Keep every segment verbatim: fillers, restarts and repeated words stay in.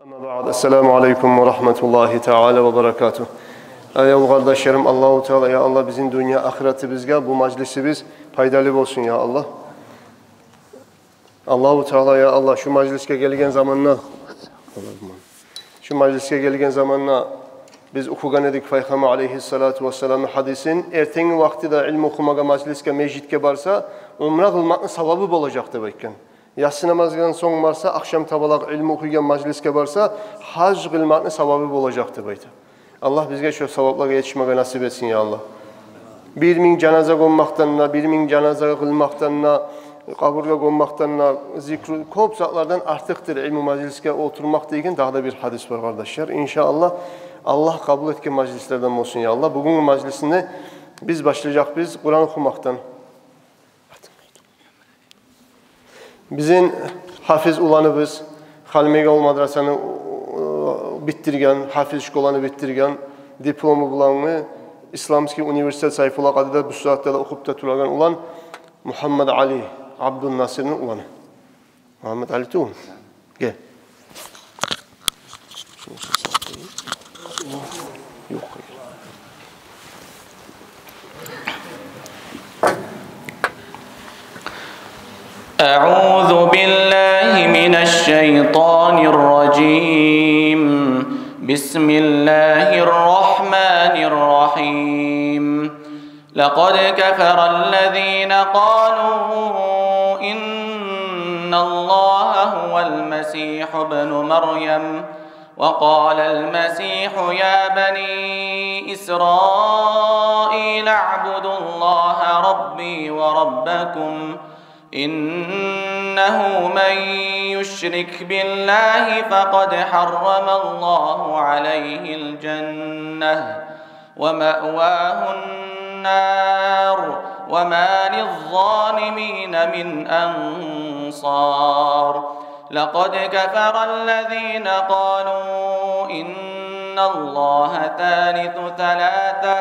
Амма баъд. Ассаламу алейкум ва рагьматуллагьи таала ва баракатугь. Аявлу къардашларым, Аллагьу Таала, я Аллагь, бизин дюнья ахыратыбызгъа бу мажлисибиз пайдалы болсун, я Аллагь. Аллагьу Таала, я Аллагь, шу мажлисге гелген заманда, шу мажлисге гелген заманда биз охугъан эдик Пайхаммар алейгьиссалату вассаламны гьадисин: эртенги вакътиде илму охумагъа мажлисге, межитге барса, умра къылмакъны савабы болажакъ деп айтгъан. Яссы намаздан сонг барса, ахшам табалакъ илму охуйгъан мажлисге барса, гьаж къылмакъны савабы болажакъ деп айта. Аллагь бизге шо савапларгъа етишмеге насип этсин, я Аллагь. Бир минг жаназа гёммекден де, бир минг жаназа къылмакъдан да, къабургъа гёммекден де, зикру, кёп затлардан артыкъдыр илму мажлисге олтурмакъ деген дагъы да бир гьадис бар, къардашлар. Иншааллагь, Аллагь къабул этген мажлислерден болсун, я Аллагь. Бугюнгю мажлисни биз башлажакъбыз Къуран охумакъдан. Бизин гьафиз уланыбыз, Халимбекавул мадрасаны, э, битдирген, гьафиз школаны битдирген, диплому булангы Исламский университет Сайфулла Къадиде бу сагьатда да охуп да турагъан улан Мугьаммадали Абдуннасирни уланы. Мугьаммадали тюгюлмю? Гел. أعوذ بالله من الشيطان الرجيم. بسم الله الرحمن الرحيم. لقد كفر الذين قالوا إن الله هو المسيح ابن مريم، وقال المسيح يا بني إسرائيل اعبدوا الله ربي وربكم، إنه من يشرك بالله فقد حرم الله عليه الجنة ومأواه النار وما للظالمين من أنصار. لقد كفر الذين قالوا إن الله ثالث ثلاثة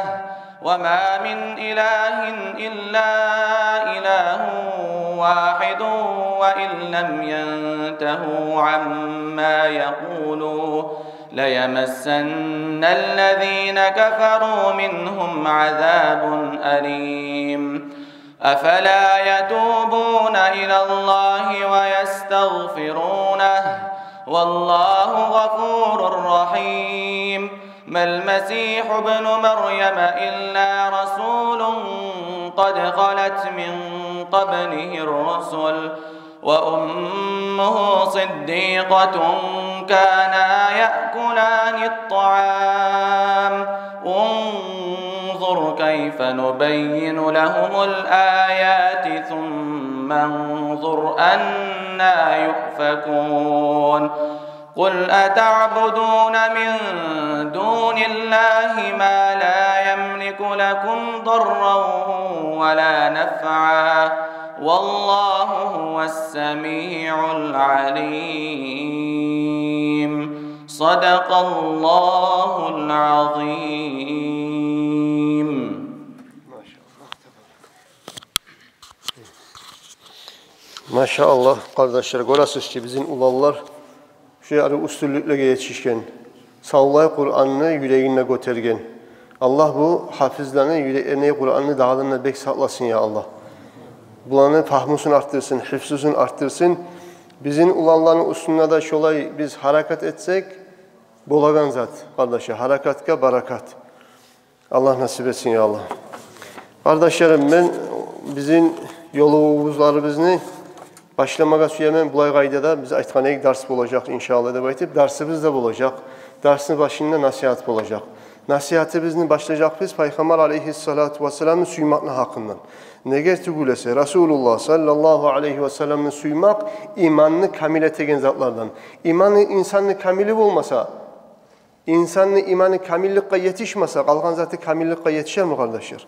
وما من إله إلا إله واحد وإن لم ينتهوا عما يقولون ليمسن الذين كفروا منهم عذاب أليم. أفلا يتوبون إلى الله ويستغفرونه والله غفور رحيم. ما المسيح ابن مريم إلا رسول قد خلت من قبله الرسل وأمه صديقة كانا يأكلان الطعام انظر كيف نبين لهم الآيات ثم انظر أنا يؤفكون. قل أتعبدون من دون الله ما لا يملك لكم ضرا ولا نفعا والله هو السميع العليم. صدق الله العظيم. Машааллагь, къардашлар, гёресиз чи, бизин уланлар шу яри уьстюнлюклеге етишген, савлай Къуранны юрегинде гётерген. Аллагь бу гьафизлени юреклерине Къуранны дагъыдан да бек сакъласын, я Аллагь. Буланы пагьмусун артдырсын, гьифзусун артдырсын. Бизин уланланы уьстюнде де шолай биз гьаракат этсек, болагъан зат, къардашлар, гьаракатгъа баракат. Аллагь насип этсин, я Аллагь. Къардашларым, мен бизин ёлугъузларыбызны башламагъа сюемен. Булай къайдада биз айтгъан эдик, дарс болажакъ, иншааллагь, деп айтып, дарсыбыз да болажакъ. Дарсны башында насигьат болажакъ. Насигьатыбызны башлажакъбыз Пайхаммар алейгьиссалату вассаламны сюймекни гьакъындан. Неге тюгюл эсе, Расулуллагь саллаллагьу алейгьи вассаламны сюймек иманны камил этеген затлардан. Иманы инсанны камили болмаса, инсанны иманы камилликге етишмесе, къалгъан заты камилликге етишерми, къардашлар?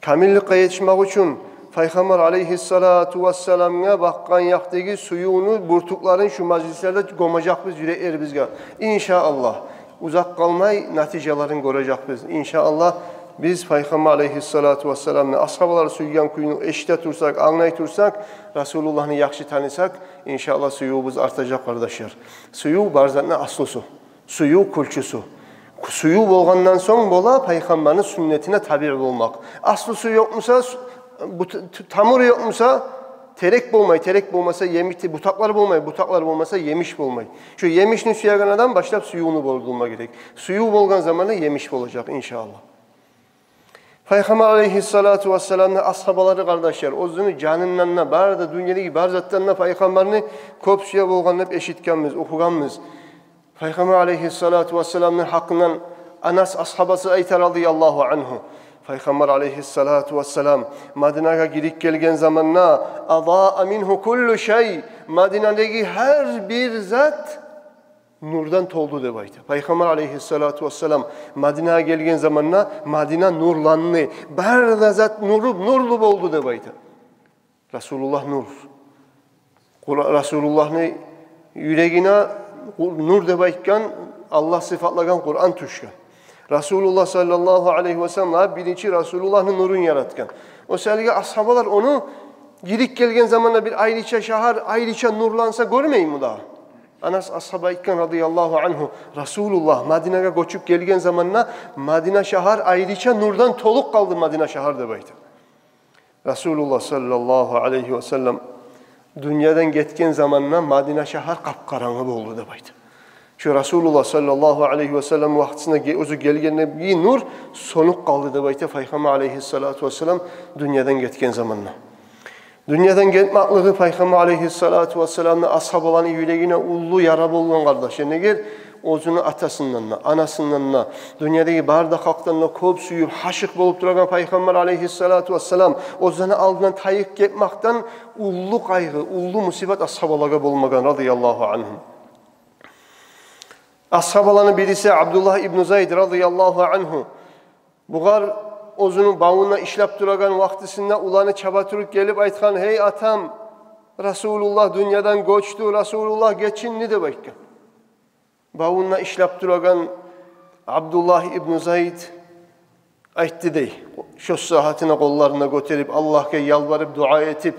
Камилликге етишмек учун Пайхаммар алейгьиссалату вассаламгъа бакъгъан якъдагъы сюювню бюртюклерин шу мажлислерде гёмежекбиз юреклерибизге. Иншааллагь, узакъ къалмай натижаларын гёрежекбиз. Иншааллагь, Биз Пайхаммар алейгьиссалату вассаламны асгьабалар сюйген кюйню эшите турсакъ, англай турсакъ, Расулуллагьны яхшы танысакъ, иншааллагь, сюювюбюз артажакъ, къардашлар. Сююв бар затны аслусу, сююв кюлчюсю. Сююв болгъандан сонг бола Пайхаммарны сюннетине табиъ болмакъ. Аслусу ёкъ буса, сю-, бут-, т-, тамуру ёкъ буса, терек болмай, терек болмаса, емиш, бутакълар болмай, бутакълар болмаса, емиш болмай. Шо емишни сюеген адам башлап сюювню болдурма герек. Сююв болгъан заманда емиш болажакъ, иншааллагь. Пайхаммар алейгьиссалату вассаламны асгьабалары, къардашлар, оьзюню жанындан да, бары да, дюньядагъы бар затдан да Пайхаммарны кёп сюе болгъан деп эшитгенбиз, охугъанбыз. Пайхаммар алейгьиссалату вассаламны гьакъындан Анас асгьабасы айта, радияллагьу ангьу: Пайхаммар алейгьиссалату вассалам Мадинагъа гирип гелген заманда, «адаа мингьу куллу шай», Мадинадагъы гьар бир зат нурдан толду деп айта. Пайхаммар алейгьиссалату вассалам Мадинагъа гелген заманда Мадина нурланды. Бары да зат нуру, нурлу болду деп айта. Расулуллагь нур. Къура-, Расулуллагьны юрегине Къу-, нур деп айтгъан, Аллагь сыфатлагъан Къуран тюшген. Расулуллагь саллаллагьу алейгьи вассалам биринчи Расулуллагьны нурун яратгъан. О саялы асгьабалар ону гирип гелген заманда бир айрыча шагьар, айрыча нурланса гёрмейми дагъы? Анас асгьаба айтгъан, радияллагьу ангьу: Расулуллагь Мадинагъа гёчюп гелген заманда Мадина шагьар айрыча нурдан толуп къалды, Мадина шагьар, деп айта. Расулуллагь саллаллагьу алейгьи вассалам дюньядан гетген заманда Мадина шагьар къап-къарангы болду деп айта. Шо Расулуллагь саллаллагьу алейгьи вассалам вакътисинде ге-, оьзю гелгендеги нур сёнюп къалды деп айта Пайхаммар алейгьиссалату вассалам дюньядан гетген заманда. Дюньядан гетмеклиги Пайхаммар алейгьиссалату вассаламны асгьабаланы юрегине уллу яра болгъан, къардаш. Неге? Оьзюню атасындан да, анасындан да, дюньядагъы бары да халкъдан да кёп сююп, гьашыкъ болуп турагъан Пайхаммар алейгьиссалату вассалам оьзлени алдындан тайып гетмекден уллу къайгъы, уллу мусибат асгьабалагъа болмагъан, радияллагьу ангьум. Асгьабаланы бириси Абдуллагь ибну Зайд, радияллагьу ангьу, бугъар оьзюню бавунда ишлеп турагъан вакътисинде уланы чаба туруп гелип айтгъан: «Гьей атам, Расулуллагь дюньядан гёчдю, Расулуллагь гечинди», — деп айтгъан. Бавунда ишлеп турагъан Абдуллагь ибну Зайд айтды дей, шо сагьатына къолларын гётерип, Аллагьгъа ялбарып, дуа этип: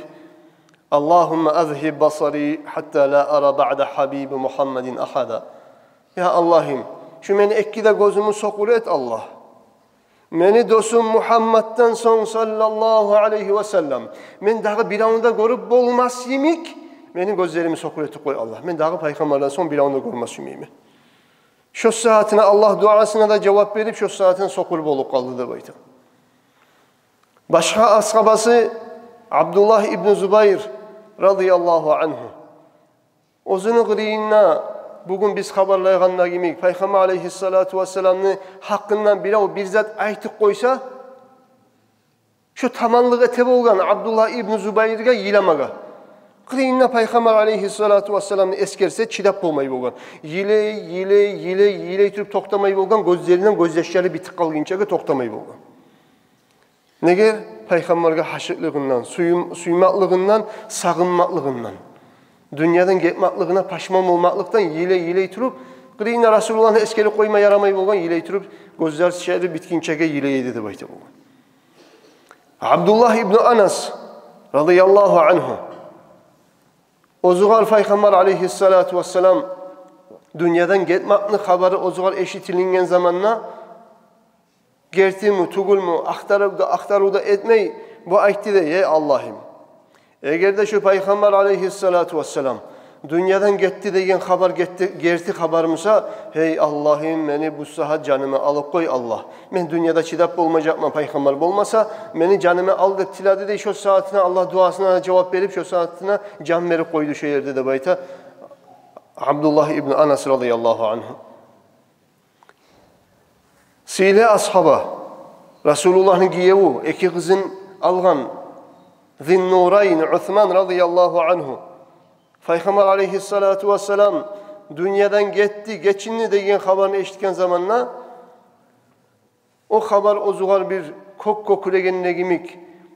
«Аллагьумма азгьиб басари гьатта ла ара баъда гьабиби Мугьаммадин агьада». Я Аллагьым, шу мени эки де гёзюмню сокъур эт, Аллагь. Мени досум Мугьаммаддан сонг, саллаллагьу алейгьи вассаллам, мен дагъы биревню де гёрюп болмас йимик, мени гёзлеримни сокъур этип къой, Аллагь. Мен дагъы Пайхаммардан сонг биревню де гёрмес йимик эмен. Шо сагьатына Аллагь дуасына да жавап берип, шо сагьатына сокъур болуп къалды деп айта. Башгъа асгьабасы Абдуллагь ибну Зубайр, радияллагьу ангьу, оьзюню къырыйында бугюн биз хабарлайгъанда йимик, Пайхаммар алейгьиссалату вассаламны гьакъындан бирев бир зат айтып къойса, шо таманлыкъ эте болгъан Абдуллагь ибну Зубайргъа йыламагъа. Къырыйында Пайхаммар алейгьиссалату вассаламны эсгерсе, чыдап болмай болгъан. Йылай, йылай, йылай, йылай туруп токътамай болгъан, гёзлеринден гёзьяшлары битип къалгъынчагъа токътамай болгъан. Неге? Пайхаммаргъа гьашыкълыгъындан, сюйм-, сюймеклигинден, сагъынмакълыгъындан, дюньядан гетмеклигине пашман болмакълыкъдан йылай, йылай туруп, къырыйында Расулуллагьны эсгерип къойма ярамай болгъан, йылай туруп, гёзлери шери битгинчеге йылай эди деп айта болгъан. Абдуллагь ибну Анас, радияллагьу ангьу, оьзюгъар Пайхаммар алейгьиссалату вассалам дюньядан гетмекни хабары оьзюгъар эшитилинген заманда, гертими, тюгюлмю, ахтарыв да, ахтарыв да этмей, бу айтды дей: «Эй Аллагьым, эгер де шу Пайхаммар алейгьиссалату вассалам дюньядан гетди деген хабар гетди, герти хабар буса, гьей Аллагьым, мени бу сагьат жанымны алып къой, Аллагь. Мен дюньяда чыдап болмажакъман, Пайхаммар болмаса, мени жанымны ал», — деп тиледи дей. Шо сагьатына Аллагь дуасына да жавап берип, шо сагьатына жан берип къойду шо ерде деп айта Абдуллагь ибну Анас, радияллагьу ангьу. Сыйлы асгьаба, Расулуллагьны гиевю, эки къызын алгъан, Зиннурайн Усман, радияллагьу ангьу, Пайхаммар алейгьиссалату вассалам дюньядан гетди, гечинди деген хабарны эшитген заманда, о хабар оьзюгъар бир кёк кёкюрегенде йимик,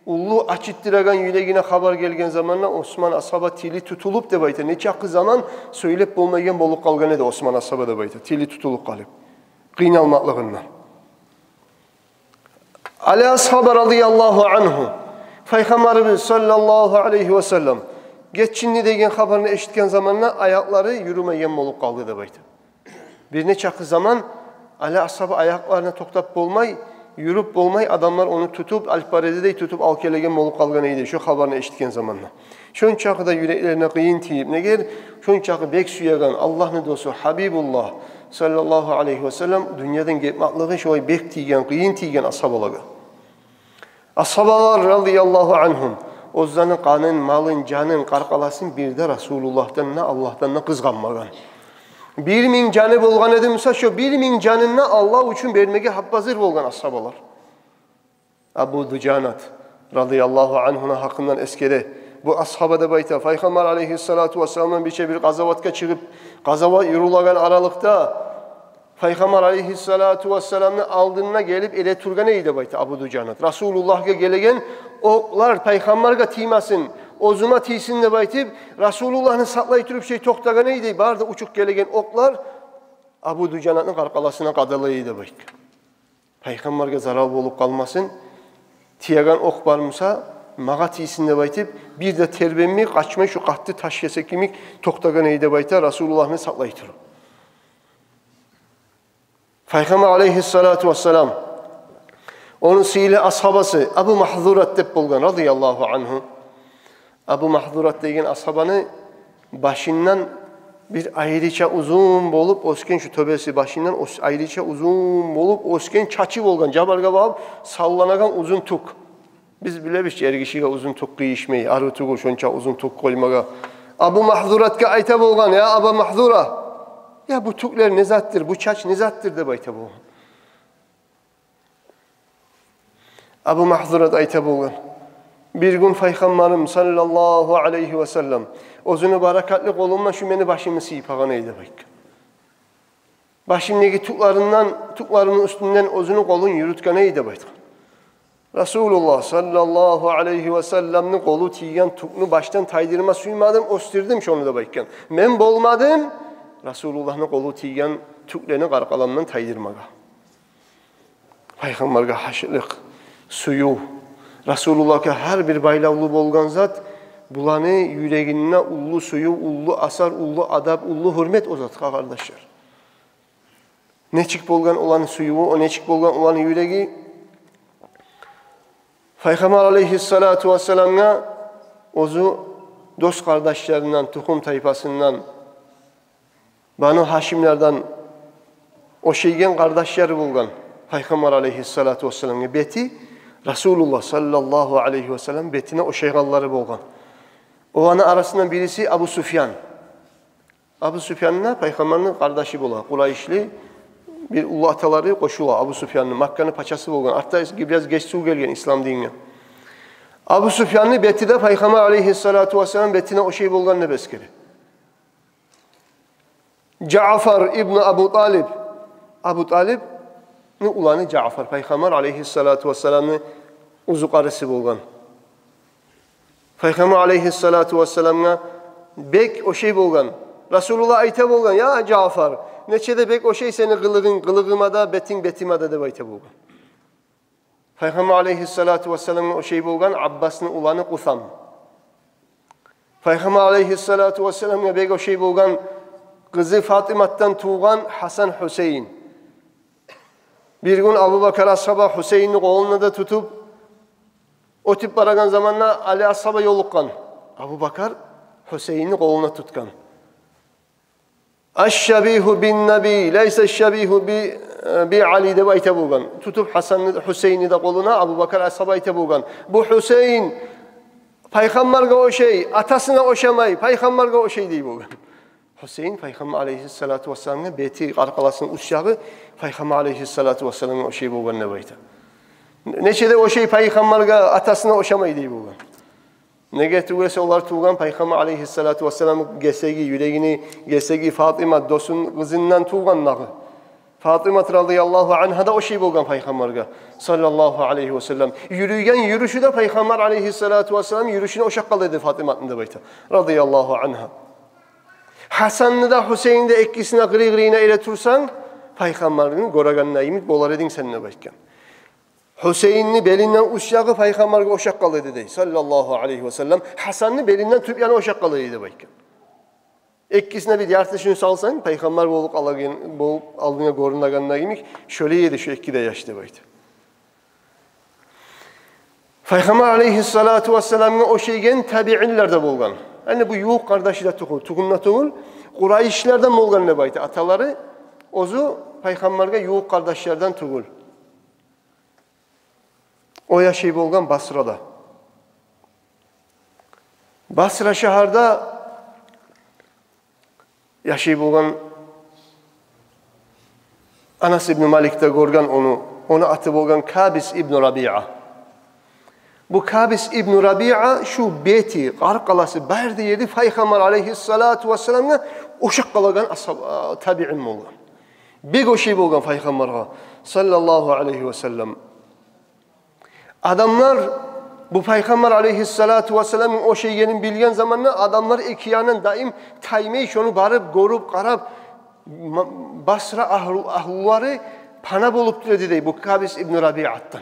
уллу ачытдырагъан юрегине хабар гелген заманда, Усман асгьаба тили тутулуп деп айта, нечакъы заман сёйлеп болмайгъан болуп къалгъан эди Усман асгьаба деп айта, тили тутулуп къалып, къыйналмакълыгъындан. Али асгьаба радияллагьу ангьу, Пайхаммарыбыз саллаллагьу алайгьи васаллам гечинди деген хабарны эшитген заманда аякълары юрюмейген болуп къалды деп айта. Бир нечакъы заман Али асгьаба аякъларына токътап болмай, юрюп болмай, адамлар ону тутуп, алып бара эди дей, тутуп алып гелеген болуп къалгъан эди шо хабарны эшитген заманда. Шончакъы да юреклерине къыйын тийип, негер шончакъы бек сюеген Аллагьны досу Гьабибуллагь саллаллагьу алайгьи васаллам дюньядан гетмакълыгъы шолай бек тийген, къыйын тийген асгьабалагъа. Асгьабалар радияллагьу ангьум оьзлени къанын, малын, жанын, къаркъарасын бир де Расулуллагьдан да, Аллагьдан да къызгъанмагъан. Бир минг жаны болгъан эди буса, шо бир минг жанын да Аллагь учун бермеге гьап-гьазир болгъан асгьабалар. Абу Дужанат радияллагьу ангьуну гьакъындан эсгере. Бу асгьаба деп айта, Пайхаммар алайгьиссалату вассаламдан бирче бир къазаватгъа чыгъып, къазават юрюлеген аралыкъда Пайхаммар алайгьиссалату вассаламны алдына гелип эретургъан эди деп айта Абу Дужанат. Расулуллагьгъа гелеген окълар Пайхаммаргъа тиймесин, оьзюме тийсин деп айтып, Расулуллагьны сакълай туруп шей токътагъан эди дей, бары да учуп гелеген окълар Абу Дужанатны къаркъарасына къадала эди деп айта. Пайхаммаргъа зарал болуп къалмасын, тиеген окъ бар буса, магъа тийсин деп айтып, бир де тербенмей, къачмай, шу къатты таш кесек йимик токътагъан эди деп айта, Расулуллагьны сакълай туруп. Пайхаммар алайгьиссалату вассалам, ону сыйлы асгьабасы Абу Магьзурат деп болгъан, радияллагьу ангьу. Абу Магьзурат деген асгьабаны башындан бир айрыча узун болуп оьсген, шу тёбеси башындан оьс-, айрыча узун болуп оьсген чачы болгъан, жабаргъа багъып салланагъан узун тюк. Биз билебиз чи, эр гишиге узун тюк къыйышмай, арив тюгюл шонча узун тюк къоймагъа. Абу Магьзуратгъа айта болгъан: «Я Аба Магьзура, я бу тюклер не затдыр, бу чач не затдыр?» — деп айта болгъан. Абу Магьзурат айта болгъан: «Бир гюн Пайхаммарым саллаллагьу алайгьи васаллам оьзюню баракатлы къолундан шу мени башымны сыйпагъан эди», — деп айтгъан. «Башымдагъы тюклерден, тюклерини уьстюнден оьзюню къолун юрютген эди», — деп айтгъан. «Расулуллагь саллаллагьу алайгьи васалламны къолу тийген тюкню башдан тайдырма сюймедим, оьсдюрдюм шону», — деп айтгъан. «Мен болмадым Расулуллагьны къолу тийген тюклени къаркъарамдан тайдырмагъа». Пайхаммаргъа гьашыкълыкъ, сююв, Расулуллагьгъа гьар бир байлавлу болгъан зат, буланы юрегинде уллу сююв, уллу асар, уллу адап, уллу гьюрмет о затгъа, къардашлар. Нечик болгъан оланы сюювю, о нечик болгъан оланы юреги? Пайхаммар алайгьиссалату вассаламгъа оьзю дос-къардашларындан, тухум-тайпасындан, Бану Гьашимлерден ошайгъан къардашлары болгъан Пайхаммар алайгьиссалату вассаламгъа бети, Расулуллагь саллаллагьу алайгьи васаллам бетине ошайгъанлары болгъан. Оланы арасындан бириси Абу Суфьян. Абу Суфьян да Пайхаммарны къардашы бола, къурайышли, бир уллу аталары къошула Абу Суфьянны, Макканы пачасы болгъан. Артда эс-, бираз гечсув гелген ислам динге. Абу Суфьянны бети де Пайхаммар алайгьиссалату вассалам бетине ошай болгъан деп эсгере. Жаъфар ибну Абу Талиб. Абу Талибни уланы Жаъфар, Пайхаммар алайгьиссалату вассаламны узукъарысы болгъан. Пайхаммар алайгьиссалату вассаламгъа бек ошай болгъан. Расулуллагь айта болгъан: «Я Жаъфар, нече де бек ошай сени къылыгъынг къылыгъыма да, бетинг бетиме де», — деп айта болгъан. Пайхаммар алайгьиссалату вассаламгъа ошай болгъан Аббасны уланы Къусам. Пайхаммар алайгьиссалату вассаламгъа бек ошай болгъан къызы Фатиматдан тувгъан Гьасан, Гьусейин. Бир гюн Абубакар асгьаба Гьусейинни къолуна да тутуп, оьтюп барагъан заманда Али асгьаба ёлукъгъан. Абубакар Гьусейинни къолуна тутгъан. «Аш-шабигьу бин-наби, лайса аш-шабигьу би, би Али», — деп айта болгъан. Тутуп Гьасанны, Гьусейинни де къолуна, Абубакар асгьаба айта болгъан: «Бу Гьусейин Пайхаммаргъа ошай, атасына ошамай, Пайхаммаргъа ошай», — дей болгъан. Гьусейин Пайхаммар алайгьиссалату вассаламгъа бети, къаркъарасыны уьст ягъы Пайхаммар алайгьиссалату вассаламгъа ошай болгъан деп айта. Нече де ошай Пайхаммаргъа, атасына ошамай дей болгъан. Неге тюгюл эсе, олар тувгъан Пайхаммар алайгьиссалату вассалам гесеги, юрегини гесеги Фатима досун къызындан тувгъан дагъы. Фатимат радияллагьу ангьа да ошай болгъан Пайхаммаргъа саллаллагьу алайгьи васаллам. Юрюйген юрюшю де Пайхаммар алайгьиссалату вассалам юрюшюне ошап къала эди Фатиматны деп айта, радияллагьу ангьа. Гьасанны да, Гьусейинни де экисин де къырый-къырыйына эретурсанг, Пайхаммарны гёрегенде йимик болар эдинг сен деп айтгъан. Гьусейинни белинден уьст ягъы пайхаммаргъа ошап къала эди дей, саллаллагьу алайгьи васаллам. Гьасанны белинден тюп яны ошап къала эди деп айтгъан. Экисине бир яртысын салсанг, пайхаммар болуп къалагъан, болуп алдынга гёрюнегенде йимик, шолай эди шо эки де яш деп айта. Пайхаммар алайгьиссалату вассаламгъа ошайгъан табиинлер де болгъан. Яни бу ювукъ къардашы да тюгюл, тюгюл де тюгюл, къурайшлардан болгъан деп айта аталары, оьзю пайхаммаргъа ювукъ къардашлардан тюгюл. О яшай болгъан Басрада. Басра шагьарда яшай болгъан Анас ибну Малик де гёрген ону, ону аты болгъан Кабис ибну Рабиа. Бу Кабис ибну Рабиа шу бети, къаркъарасы, бары да ери пайхаммар алайгьиссалату вассаламгъа ошап къалагъан асгьаб-, а, табиин болгъан. Бек ошай болгъан пайхаммаргъа, саллаллагьу алайгьи васаллам. Адамлар бу пайхаммар алайгьиссалату вассаламгъа ошайгъанын билген заманда адамлар эки янындан даим таймай, шону барып гёрюп, къарап, ма-, Басра агьлу-, агьлулары пана болуп тура эди дей бу Кабис ибну Рабиатдан.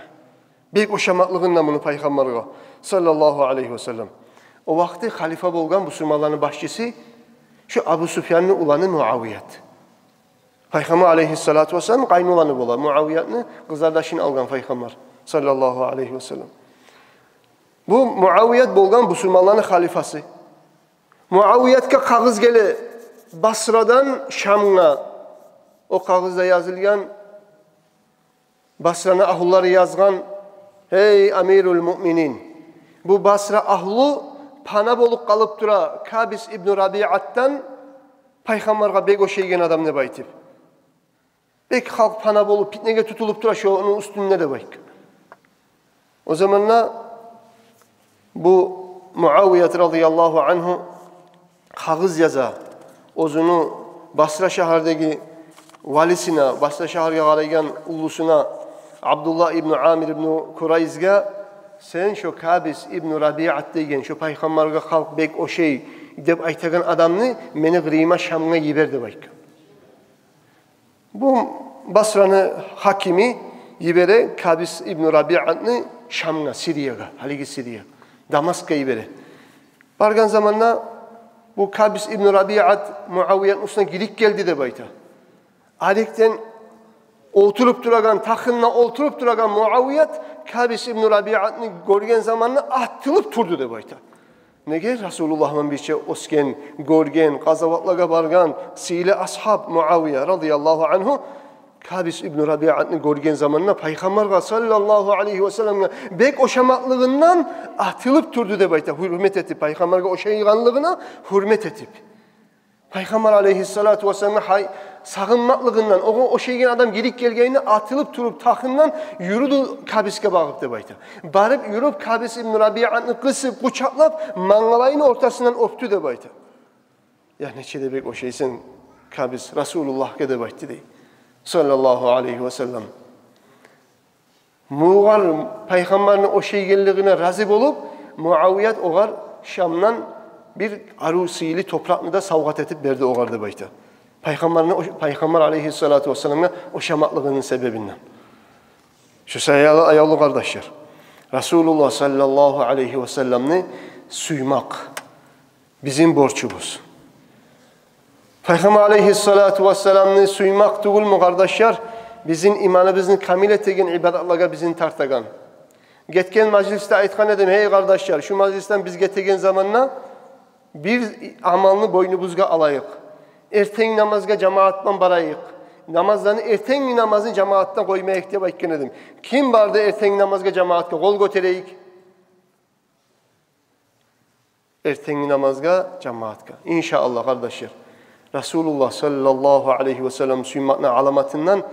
Бек ошамакълыгъындан муну пайхаммаргъа, саллаллагьу алайгьи васаллам. О вакъти халифа болгъан бусурманланы башчысы шу Абу Суфьянны уланы Муавият. Пайхаммар алайгьиссалату вассалам къайноланы бола. Муавиятны къызардашын алгъан пайхаммар, саллаллагьу алайгьи васаллам. Бу Муавият болгъан бусурманланы халифасы. Муавиятгъа къагъыз геле Басрадан Шамгъа. О къагъызда язылгъан, Басраны агьлулары язгъан: «Гьей, амирул муъминин, бу Басра агьлу пана болуп къалып тура Кабис ибну Рабиатдан, пайхаммаргъа бек ошайгъан адам», – деп айтып. Бек халкъ пана болуп, питнеге тутулуп тура шону уьстюнде деп айтып. О заманда бу Муавият радияллагьу ангьу къагъыз яза оьзюню Басра шагьардагъы валисине, Басра шагьаргъа къарайгъан уллусуна, Абдуллагь ибну Амир ибну Курайзгъа: «Сен шо Кабис ибну Рабиат деген, шо пайхаммаргъа халкъ бек ошай деп айтагъан адамны мени къырыйыма Шамгъа йибер», – деп айтгъан. Бу Басраны гьакими йибере Кабис ибну Рабиатны Шамгъа, Сириягъа, гьалиги Сирия, Дамаскгъа йибере. Баргъан заманда бу Кабис ибну Рабиат Муавиятны уьстюне гирип гелди деп айта. Арекден олтуруп турагъан, тахында олтуруп турагъан Муавият Кабис ибну Рабиатны гёрген заманда атылып турду деп айта. Неге? Расулуллагь булан бирче оьсген, гёрген, къазаватлагъа баргъан сыйлы асгьаб Муавия радияллагьу ангьу Кабис ибну Рабиатны гёрген заманда пайхаммаргъа саллаллагьу алайгьи васалламгъа бек ошамакълыгъындан атылып турду деп айта. Гьюрмет этип, пайхаммаргъа ошайгъанлыгъына гьюрмет этип. Пайхаммар алайгьиссалату вассаламгъа гьай-, сагъынмакълыгъындан, огъар ошайгъан адам гирип гелгенине атылып туруп, тахындан юрюдю Кабисге багъып деп айта. Барып юрюп, Кабис ибну Рабиатны къысып, къучакълап, мангалайыны ортасындан оьпдю деп айта. «Я, нече де бек ошайсан, Кабис, Расулуллагьгъа», – деп айтды дей, саллаллагьу алайгьи васаллам. Мугъар пайхаммарны ошайгъанлыгъына рази болуп, Муавият огъар Шамдан бир арив сыйлы топуракъны да савгъат этип берди огъар деп айта. Пайхаммарны ош-, пайхаммар алайгьиссалату вассаламгъа ошамакълыгъыны себебинден. Шо саялы, аявлу къардашлар, Расулуллагь саллаллагьу алайгьи васалламны сюймек бизин борчубуз. Пайхаммар алайгьиссалату вассаламны сюймек тюгюлмю, къардашлар, бизин иманыбызны камил этеген ибадатлагъа бизин тартагъан? Гетген мажлисде айтгъан эдим: «Гьей, къардашлар, шу мажлисден биз гетеген заманда бир амалны бойнубузгъа алайыкъ. Эртен намазгъа жамаат булан барайыкъ. Намазланы, эртен намазны жамаатдан къоймайыкъ», – деп айтгъан эдим. Ким барды эртен намазгъа жамаатгъа, къол гётерейик. Эртенги намазгъа жамаатгъа. Иншааллагь, къардашлар. Расулуллагь саллаллагьу алайгьи васаллам сюймекни аламатындан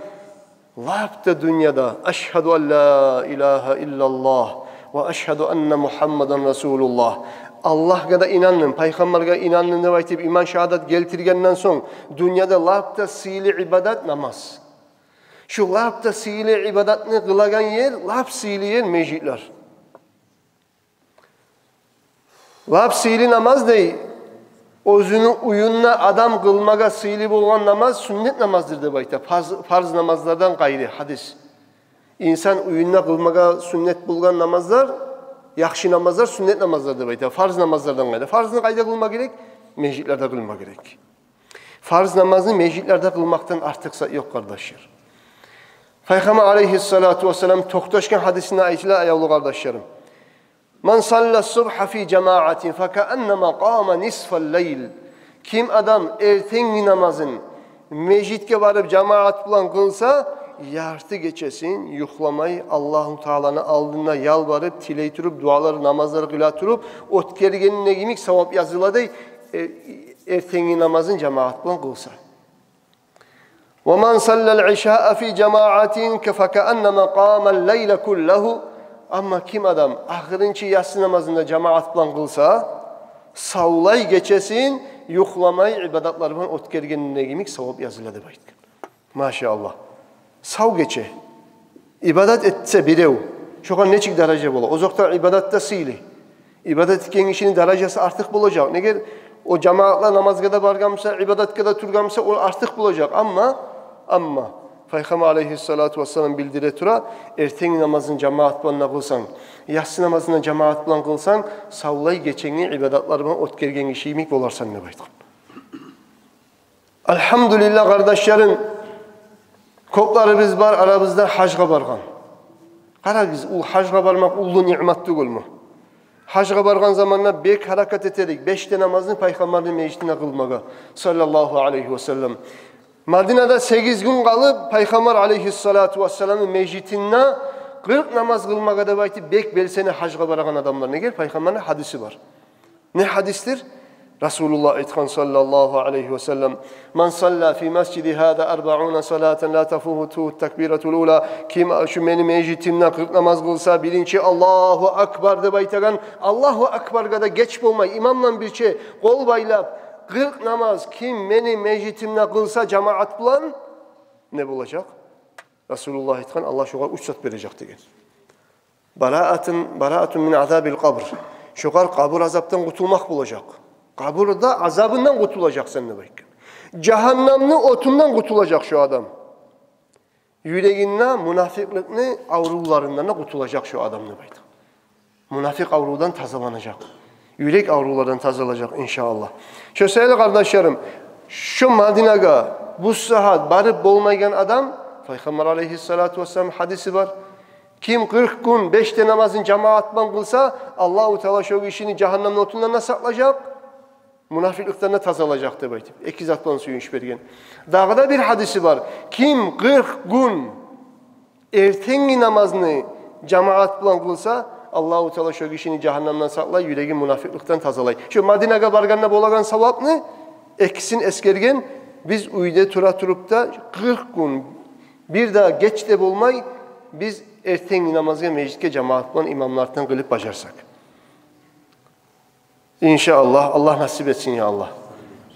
лап да дюньяда «Ашгьаду ан ла илагьа иллаллагь ва ашгьаду анна Мугьаммадан расулуллагь». Аллагьгъа да инандым, пайхаммаргъа инандым деп айтып, иман шагьадат гелтиргенден сонг, дюньяда лап да сыйлы ибадат намаз. Шу лап да сыйлы ибадатны къылагъан ер, лап сыйлы ер межитлер. Лап сыйлы намаз дей, оьзюню уьюнде адам къылмагъа сыйлы болгъан намаз сюннет намаздыр деп айта, фарз, фарз намазлардан къайры, гьадис. Инсан уьюнде къылмагъа сюннет болгъан намазлар, яхшы намазлар, сюннет намазлар деп айта. Фарз намазлардан къайда. Фарзны къайда къылма герек? Межитлерде къылма герек. Фарз намазны межитлерде къылмакъдан артыкъ зат ёкъ, къардашлар. Пайхаммар алейгьиссалату вассалам токъташгъан гьадисинде айтыла, аявлу къардашларым: «Ман салла субгьа фи жамаатин факааннама къама нисфал лайл». Ким адам эртенги намазын межитге барып жамаат булан къылса, ярты гечесин юхламай, Аллагьу Тааланы алдында ялбарып, тилей туруп, дуалар, намазлар къыла туруп оьтгергенине йимик савап языла дей, э, эртенги намазын жамаат булан къылса. «Ва ман саллал ишаа фи жамаатин факааннама къамал лайла куллагьу». Амма ким адам ахырынчы яссы намазын да жамаат булан къылса, савлай гечесин юхламай ибадатлар булан оьтгергенине йимик савап языла деп айтгъан. Машааллагь. Сав гече ибадат этсе бирев, шогъар нечик даража бола? Озокъда, ибадат да сыйлы. Ибадат этген гишини даражасы артыкъ болажакъ. Неге? О жамаатла намазгъа да баргъан буса, ибадатгъа да тургъан буса, ол артыкъ болажакъ. Амма, амма Пайхаммар алейгьиссалату вассалам билдире тура: эртенги намазын жамаат булан да къылсанг, яссы намазын да жамаат булан къылсанг, савлай геченгни ибадатлар булан оьтгерген гиши йимик боларсан деп айтгъан. Алгьамдулиллагь, къардашларым, кёплерибиз бар арабызда гьажгъа баргъан. Къарагъыз, ол гьажгъа бармакъ уллу ниъмат тюгюлмю? Гьажгъа баргъан заманда бек гьаракат этерик беш де намазны Пайхаммарны межитинде къылмагъа, саллаллагьу алайгьи ва саллам. Мадинада сегиз гюн къалып, Пайхаммар алейгьиссалату вассаламны межитинде къыркъ намаз къылмагъа деп айтып, бек белсене гьажгъа барагъан адамлар. Неге? Пайхаммарны гьадиси бар. Не гьадисдир? Расулуллагь айтгъан, саллаллагьу алайгьи ва саллам: «Ман салла фи масжиди гьаза арбаъуна салатан ла тафутугьу такбиратул ула». Ким шу мени межитимде къыркъ намаз къылса, биринчи Аллагьу акбар деп айтагъан, Аллагьу акбаргъа да геч болмай, имамдан бирче къол байлап, къыркъ намаз ким мени межитимде къылса жамаат булан, не болажакъ? Расулуллагь айтгъан, Аллагь шогъар уьч зат бережек деген. Бараатун, бараатун мин азабил къабр. Шогъар къабур азапдан къутулмакъ болажакъ. Къабурда азабындан къутулажакъ сен деп айтгъан. Жагьаннамны отундан къутулажакъ шо адам. Юрегинде мунафикъликни аврувларындан да къутулажакъ шо адам деп айтгъан. Мунафикъ аврувдан тазаланажакъ. Юрек аврувлардан тазалажакъ, иншааллагь. Шо саялы, къардашларым, шо Мадинагъа бу сагьат барып болмайгъан адам, Пайхаммар алейгьиссалату вассалам гьадиси бар. Ким къыркъ гюн беш де намазын жамаат булан къылса, Аллагьу Таала шо гишини жагьаннамны отундан да сакълажакъ, мунафикъликден де тазалажакъ деп айтып, эки зат булан сююнч берген. Дагъы да бир гьадиси бар. Ким къыркъ гюн эртенги намазны жамаат булан къылса, Аллагьу Таала шо гишини жагьаннамдан сакълай, юрегин мунафикъликден тазалай. Шо Мадинагъа баргъанда болагъан савапны экисин эсгерген, биз уьйде тура туруп да къыркъ гюн бир де геч де болмай, биз эртенги намазгъа межитге жамаат булан имамлардан къылып бажарсакъ. Иншааллагь, Аллагь насип этсин, я Аллагь.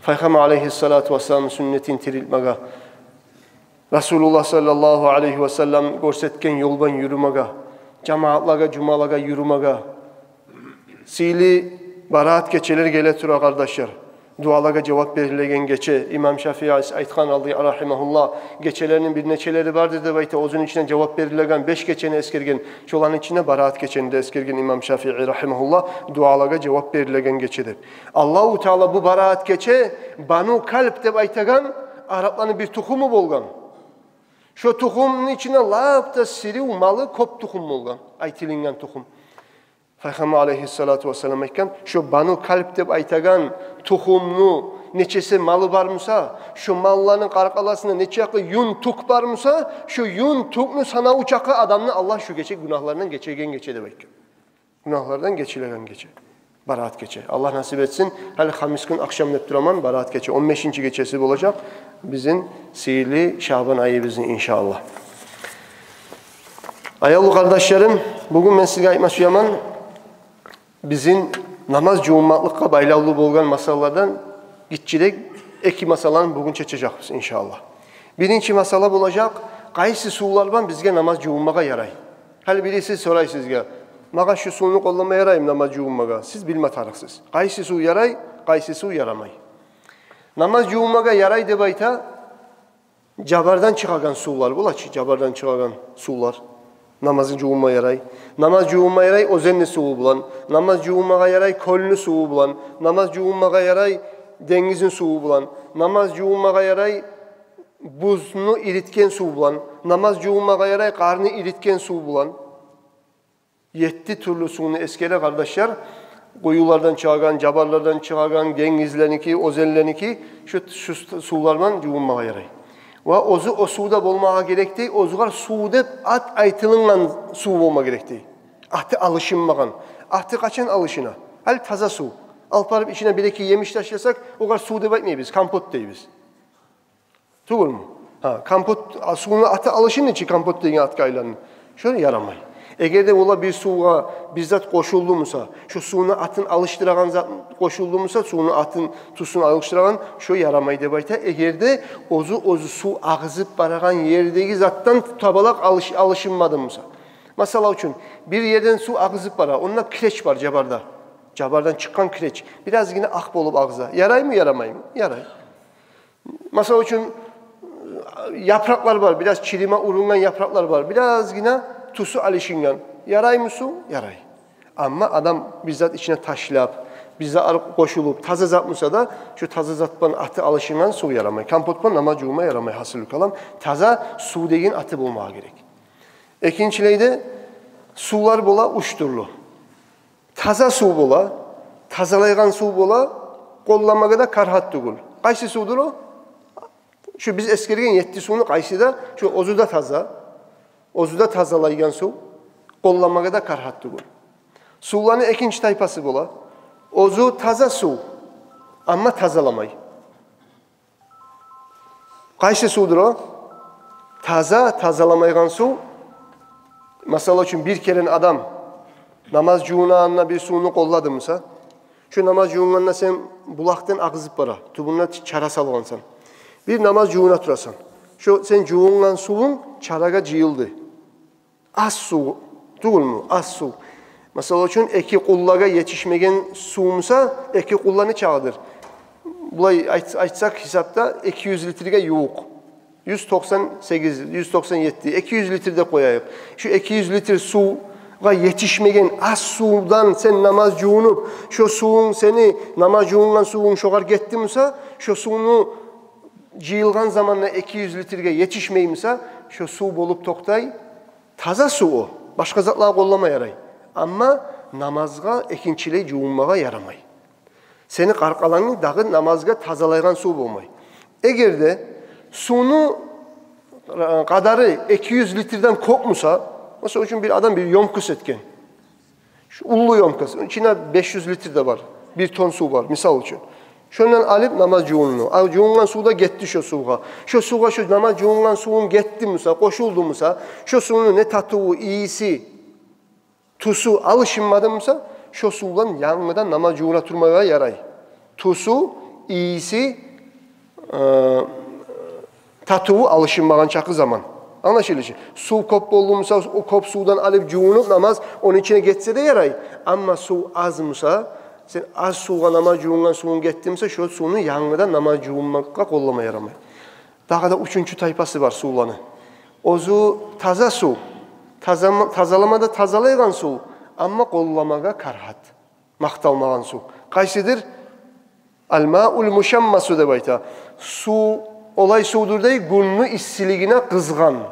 Пайхаммар алейгьиссалату вассаламны сюннетин тирилтмеге, Расулуллагь саллаллагьу алайгьи ва саллам гёрсетген ёл булан юрюмеге, жамаатлагъа, жумалагъа юрюмеге. Сыйлы бараат гечелер геле тура, къардашлар. Дуалагъа жавап берилеген гече. Имам Шафии айтгъан алды, рагьимагьуллагь, гечелерини бир нечелери бардыр деп айта, оьзюню ичинде жавап берилеген беш гечени эсгерген. Шоланы ичинде бараат гечени де эсгерген имам Шафии, рагьимагьуллагь, дуалагъа жавап берилеген гече деп. Аллагьу Таала бу бараат гече Бану Калб деп айтагъан арапланы бир тухуму болгъан. Шо тухумну ичинде лап да сирив малы кёп тухум болгъан, айтылынгъан тухум. Пайхаммар алейгьиссалату вассалам айтгъан, шо Бану Калб деп айтагъан тухумну нечесе малы бар буса, шо малланы къаркъарасында нечакъы юн, тюк бар буса, шо юн, тюкню санаву чакъы адамны Аллагь шо гече гюнагьларындан гечеген гече деп айтгъан. Гюнагьлардан гечилеген гече. Бараат гече. Аллагь насип этсин. Гьали хамис гюн ахшам деп тураман, бараат гече. Он бешинчи гечеси болажакъ бизин сыйлы Шабан айыбызны, иншааллагь. Аявлу къардашларым, бугюн мен сизге айтма сюемен, бизин намаз жувунмакълыкъгъа байлавлу болгъан масъалалардан гиччирек эки масъаланы бугюн чечежекбиз, иншааллагь. Биринчи масъала болажакъ, къайсы сувлар булан бизге намаз жувунмагъа ярай? Гьали бириси сорай сизге: «Магъа шу сувну къолланма ярайму намаз жувунмагъа?» Сиз билме тарыкъсыз, къайсы сув ярай, къайсы сув ярамай. Намаз жувунмагъа ярай деп айта жабардан чыгъагъан сувлар бола чы, жабардан чыгъагъан сувлар. Намазгъа жувунма ярай. Намаз жувунма ярай оьзенни суву булан. Намаз жувунмагъа ярай кёлню суву булан. Намаз жувунмагъа ярай денгизни суву булан. Намаз жувунмагъа ярай бузну иритген сув булан. Намаз жувунмагъа ярай къарны иритген сув булан. Етти тюрлю сувну эсгере, къардашлар. Къуюлардан чыгъагъан, жабарлардан чыгъагъан, денгизлерники, оьзенлерники, шу, шу сувлар булан жувунмагъа ярай. Ва оьзю о сувда болмагъа герек дей, оьзюгъар сув деп ат айтылынгъан сув болма герек дей. Аты алышынмагъан. Аты къачан алышына? Гьали таза сув. Алып барып ичине бир-эки емиш ташласакъ, огъар сув деп айтмайбыз, компот дейбиз. Тюгюлмю? Гьа, компот, а, сувну аты алышынды чы, компот деген атгъа айланды. Шо ярамай. Эгер де олай бир сувгъа бир зат къошулду буса, шо сувну атын алышдырагъан зат къошулду буса, сувну атын, тюсюн алышдырагъан, шо ярамай деп айта. Эгер де оьзю, оьзю сув агъызып барагъан ердеги затдан табалакъ алыш-, алышынмады буса. Масала учун, бир ерден сув агъызып бара, онда киреч бар жабарда. Жабардан чыкъгъан киреч. Биразгъына акъ болуп агъыза. Яраймы, ярамаймы? Ярай. Масала учун, япыракълар бар, бираз чириме урунгъан япыракълар бар, биразгъына тюсю алышынгъан. Яраймы сув? Ярай. Амма адам бир зат ичине ташлап, бир зат къошулуп, таза зат буса да, шо таза зат булан аты алышынгъан сув ярамай. Компот булан намаз жувма ярамай, гьасили калам. Таза сув деген аты болмагъа герек. Экинчилей де, сувлар бола уьч тюрлю. Таза сув бола, тазалайгъан сув бола, къолламагъа да карагьат тюгюл. Къайсы сувдур о? Шу биз эсгерген етти сувну къайсы да, шу оьзю де таза, оьзю де тазалайгъан сув, къолламагъа да карагьат тюгюл. Сувланы экинчи тайпасы бола. Оьзю таза сув, амма тазаламай. Къайсы сувдур о? Таза, тазаламайгъан сув. Масала учун, бир керен адам намаз жувунагъанда бир сувну къоллады буса, шо намаз жувунгъанда сен булакъдан агъызып бара, тюбюне чара салгъансан. Бир намаз жувуна турасан. Шо сен жувунгъан сувунг чарагъа жыйылды. Аз сув тюгюлмю? Аз сув. Масала учун, эки къуллагъа етишмеген сув буса, эки къулла нечакъыдыр? Булай айт-, айтсакъ, гьисапда эки юз литрге ювукъ. Юз токъсан сегиз, юз токъсан етти, эки юз литр деп къояйыкъ. Шо эки юз литр сувгъа етишмеген аз сувдан сен намаз жувунуп, шо сувунг сени, намаз жувунгъан сувунг шогъар гетди буса, шо сувну, жыйылгъан заманда эки юз литрге етишмей буса, шо сув болуп токътай. Таза сув о, башгъа затлагъа къоллама ярай. Амма намазгъа экинчилей жувунмагъа ярамай. Сени къаркъарангны дагъы намазгъа тазалайгъан сув болмай. Эгер де сувну, э, къадары эки юз литрден кёп буса, масала учун, бир адам бир ёмкость этген. Шу уллу ёмкость, ичинде беш юз литр де бар, бир тонн сув бар, мисал учун. Шондан алып намаз жувунду. А жувунгъан сув да гетди шо сувгъа. Шо сувгъа шо намаз жувунгъан сувунг гетди буса, къошулду буса, шо сувну не татыву, ийиси, тюсю алышынмады буса, шо сув булан янгыдан намаз жувуна турмагъа ярай. Тюсю, ийиси, э, татыву алышынмагъан чакъы заман. Англашылышмы? Сув кёп болду буса, о кёп сувдан алып жувунуп намаз ону ичине гетсе де ярай. Амма сув аз буса, сен аз сувгъа намаз жувунгъан сувунг гетди буса, шо сувну янгыдан намаз жувунмакъгъа къоллама ярамай. Дагъы да уьчюнчю тайпасы бар сувланы. Оьзю таза сув. Тазама-, тазалама да тазалайгъан сув, амма къолламагъа карагьат. Макъталмагъан сув. Къайсыдыр? Ал-маул мушаммасу деп айта. Сув, олай сувдур дей, гюнню иссилигине къызгъан.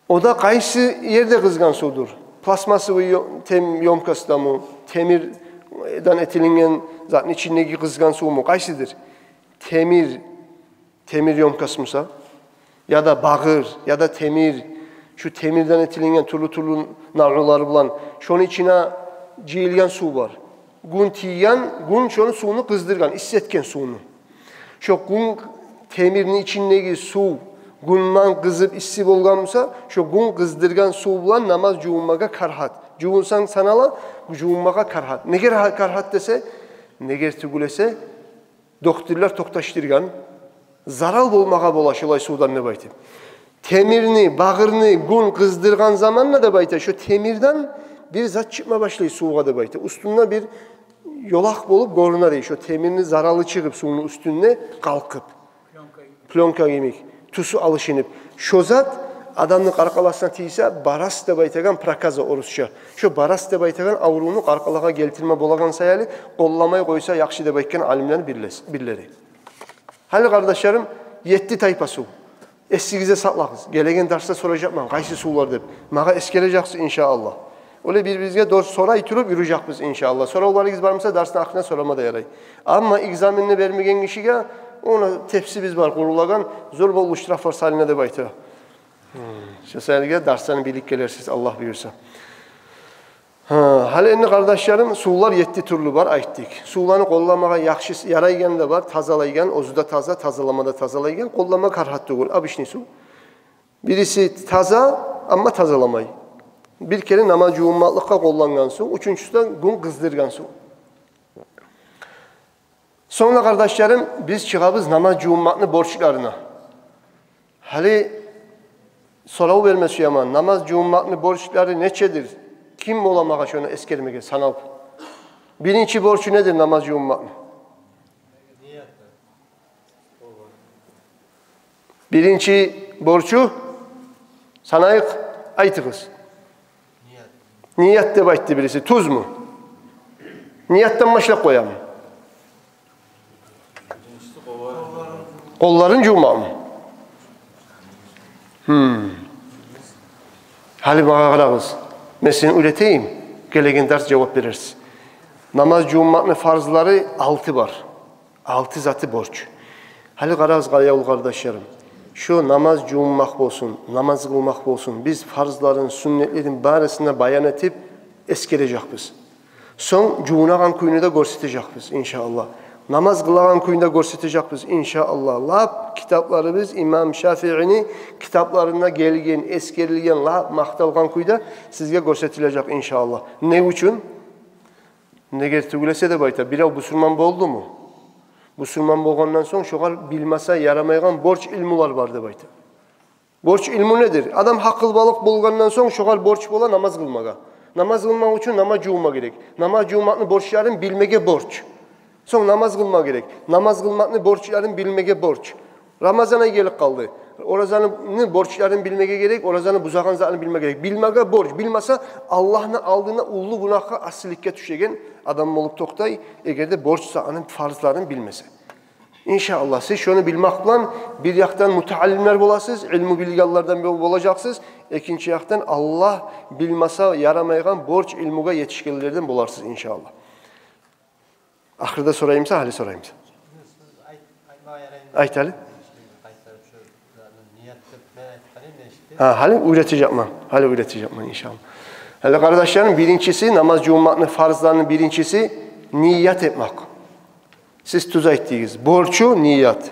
О да къайсы ерде къызгъан сувдур? Пластмассовый ё-, тем-, ёмкостдамы, темирден этилинген затны ичиндеги къызгъан сувму? Къайсыдыр? Темир, темир ёмкость буса, яда багъыр, яда темир, шу темирден этилинген тюрлю-тюрлю навъулар булан, шону ичине жыйылгъан сув бар. Гюн тийген, гюн шону сувну къыздыргъан, исси этген сувну. Шо гюн, темирни ичиндеги сув гюнден къызып исси болгъан буса, шо гюн къыздыргъан сув булан намаз жувунмагъа карагьат. Жувунсанг санала, жувунмагъа карагьат. Неге ра-, карагьат десе, неге тюгюл эсе, докторлар токъташдыргъан, зарал болмагъа бола шолай сувдан деп айтып. Темирни, багъырны гюн къыздыргъан заманда деп айта, шо темирден бир зат чыкъма башлай сувгъа деп айта. Уьстюнде бир ёлакъ болуп гёрюне дей, шо темирни заралы чыгъып сувну уьстюнде къалкъып. Плёнка йимик. Тюсю алышынып. Шо зат Адамны къаркъарасына тийсе, барас деп айтагъан, проказа орусча. Шо барас деп айтагъан аврувну къаркъарагъа гелтирме болагъан саялы, къолламай къойса яхшы деп айтгъан алимлени бирлес-, бирлери. Гьали, къардашларым, етти тайпа сув. Эсигизде сакълагъыз. Гелеген дарсда соражакъман, къайсы сувлар деп. Магъа эсгережексиз, иншааллагь. Олай бир-биригизге дос сорай туруп юрюжекбиз, иншааллагь. Соравларыгъыз бар буса, дарсны ахырына сорама да ярай. Амма экзаменни бермеген гишиге, огъар тепсибиз бар къурулагъан, зор болуп штрафлар салына деп айта. Шо саялы дарсланы билип гелерсиз, Аллагь буюрса. Гьа, гьали энни, къардашларым, сувлар етти тюрлю бар, айтдыкъ. Сувланы къолламагъа яхшы ярайгъаны да бар, тазалайгъан, оьзю де таза, тазалама да тазалайгъан, къоллама карагьат тюгюл, обычный сув. Бириси таза, амма тазаламай. Бир керен намаз жувунмакълыкъгъа къоллангъан сув, уьчюнчюсю де гюн къыздыргъан сув. Сонг да, къардашларым, биз чыгъабыз намаз жувунмакъны борчларына. Гьали сорав берме сюемен, намаз жувунмакъны борчлары нечедир? Ким бола магъа шону эсгермеге, санап? Биринчи борчу недир намаз жувунмакъны? Биринчи борчу, санайыкъ, айтыгъыз. Ният деп айтды бириси. Тюзмю? Ниятдан башлап къоямы? Къолларын жувмакъмы? Гьм. Гьали магъа къарагъыз. Мен сизин уьйретейим. Гелеген дарс жавап берерсиз. Намаз жувунмакъны фарзлары алты бар. Алты заты борч. Гьали къарагъыз, аявлу къардашларым. Шо намаз жувунмакъ болсун, намаз къылмакъ болсун, биз фарзларын, сюннетлерин барысын да баян этип эсгережекбиз. Сонг жувунагъан кюйню де гёрсетежекбиз, иншааллагь. Намаз къылагъан кюйню де гёрсетежекбиз, иншааллагь. Лап китапларыбыз, имам Шафиини китапларында гелген, эсгерилген, лап макъталгъан кюйде сизге гёрсетилежек, иншааллагь. Не учун? Неге тюгюл эсе деп айта, бирев бусурман болдуму? Бусурман болгъандан сонг шогъар билмесе ярамайгъан борч илмулар бар деп айта. Борч илму недир? Адам гьакъылбалыкъ болгъандан сонг шогъар борч бола намаз къылмагъа. Намаз къылмакъ учун намаз жувма герек. Намаз жувмакъны борчларын билмеге борч. Сонг намаз къылма герек. Намаз къылмакъны борчларын билмеге борч. Рамазан ай гелип къалды. Оразаны борчларын билмеге герек, оразаны бузагъан затны билме герек. Билмеге борч. Билмесе, Аллагьны алдына уллу гюнагьгъа, асиликге тюшеген адам болуп токътай, эгер де борч затны, фарзларын билмесе. Иншааллагь, сиз шону билмек булан бир якъдан мутааллимлер боласыз, илму билгенлерден бол-, болажакъсыз. Экинчи якъдан, Аллагь, билмесе ярамайгъан борч илмугъа етишгенлерден боларсыз, иншааллагь. Ахырда сораймысан, гьали сораймысан? Айт, айтма яраймы? Айт гьали. Къайтарып шо ният деп мен айтып къарайым, эшитдим. Гьа, гьали уьйретежекмен. Гьали уьйретежекмен, иншааллагь. Гьали, къардашларым, биринчиси, намаз жувунмакъны фарзларыны биринчиси ният этмек. Сиз тюз айтдыгъыз. Борчу ният.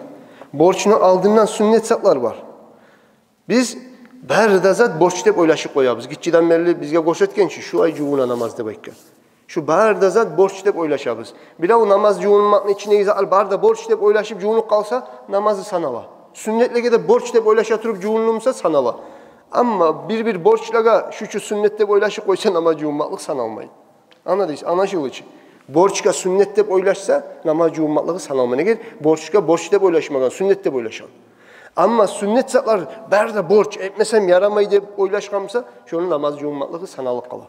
Борчну алдындан сюннет затлар бар. Биз бары да зат борч деп ойлашып къоябыз. Гиччиден берли бизге гёрсетген чи, шу ай жувуна намаз деп айтгъан. Шу бары да зат борч деп ойлашабыз. Бирев намаз жувунмакъны ичиндеги затлар бары да борч деп ойлашып жувунуп къалса, намазы санала. Сюннетлеге де борч деп ойлаша туруп жувунду буса, санала. Амма бир-бир борчлагъа шу чу сюннет деп ойлашып къойса, намаз жувунмакълыкъ саналмай. Ана дейсиз, ана шулай чы. Борчгъа сюннет деп ойлашса, намаз жувунмакълыгъы саналмай. Эгер борчгъа борч деп ойлашмагъан, сюннет деп ойлашгъан. Амма сюннет затлар бары да борч, этмесем ярамай деп ойлашгъан буса, шону намаз жувунмакълыгъы саналып къала.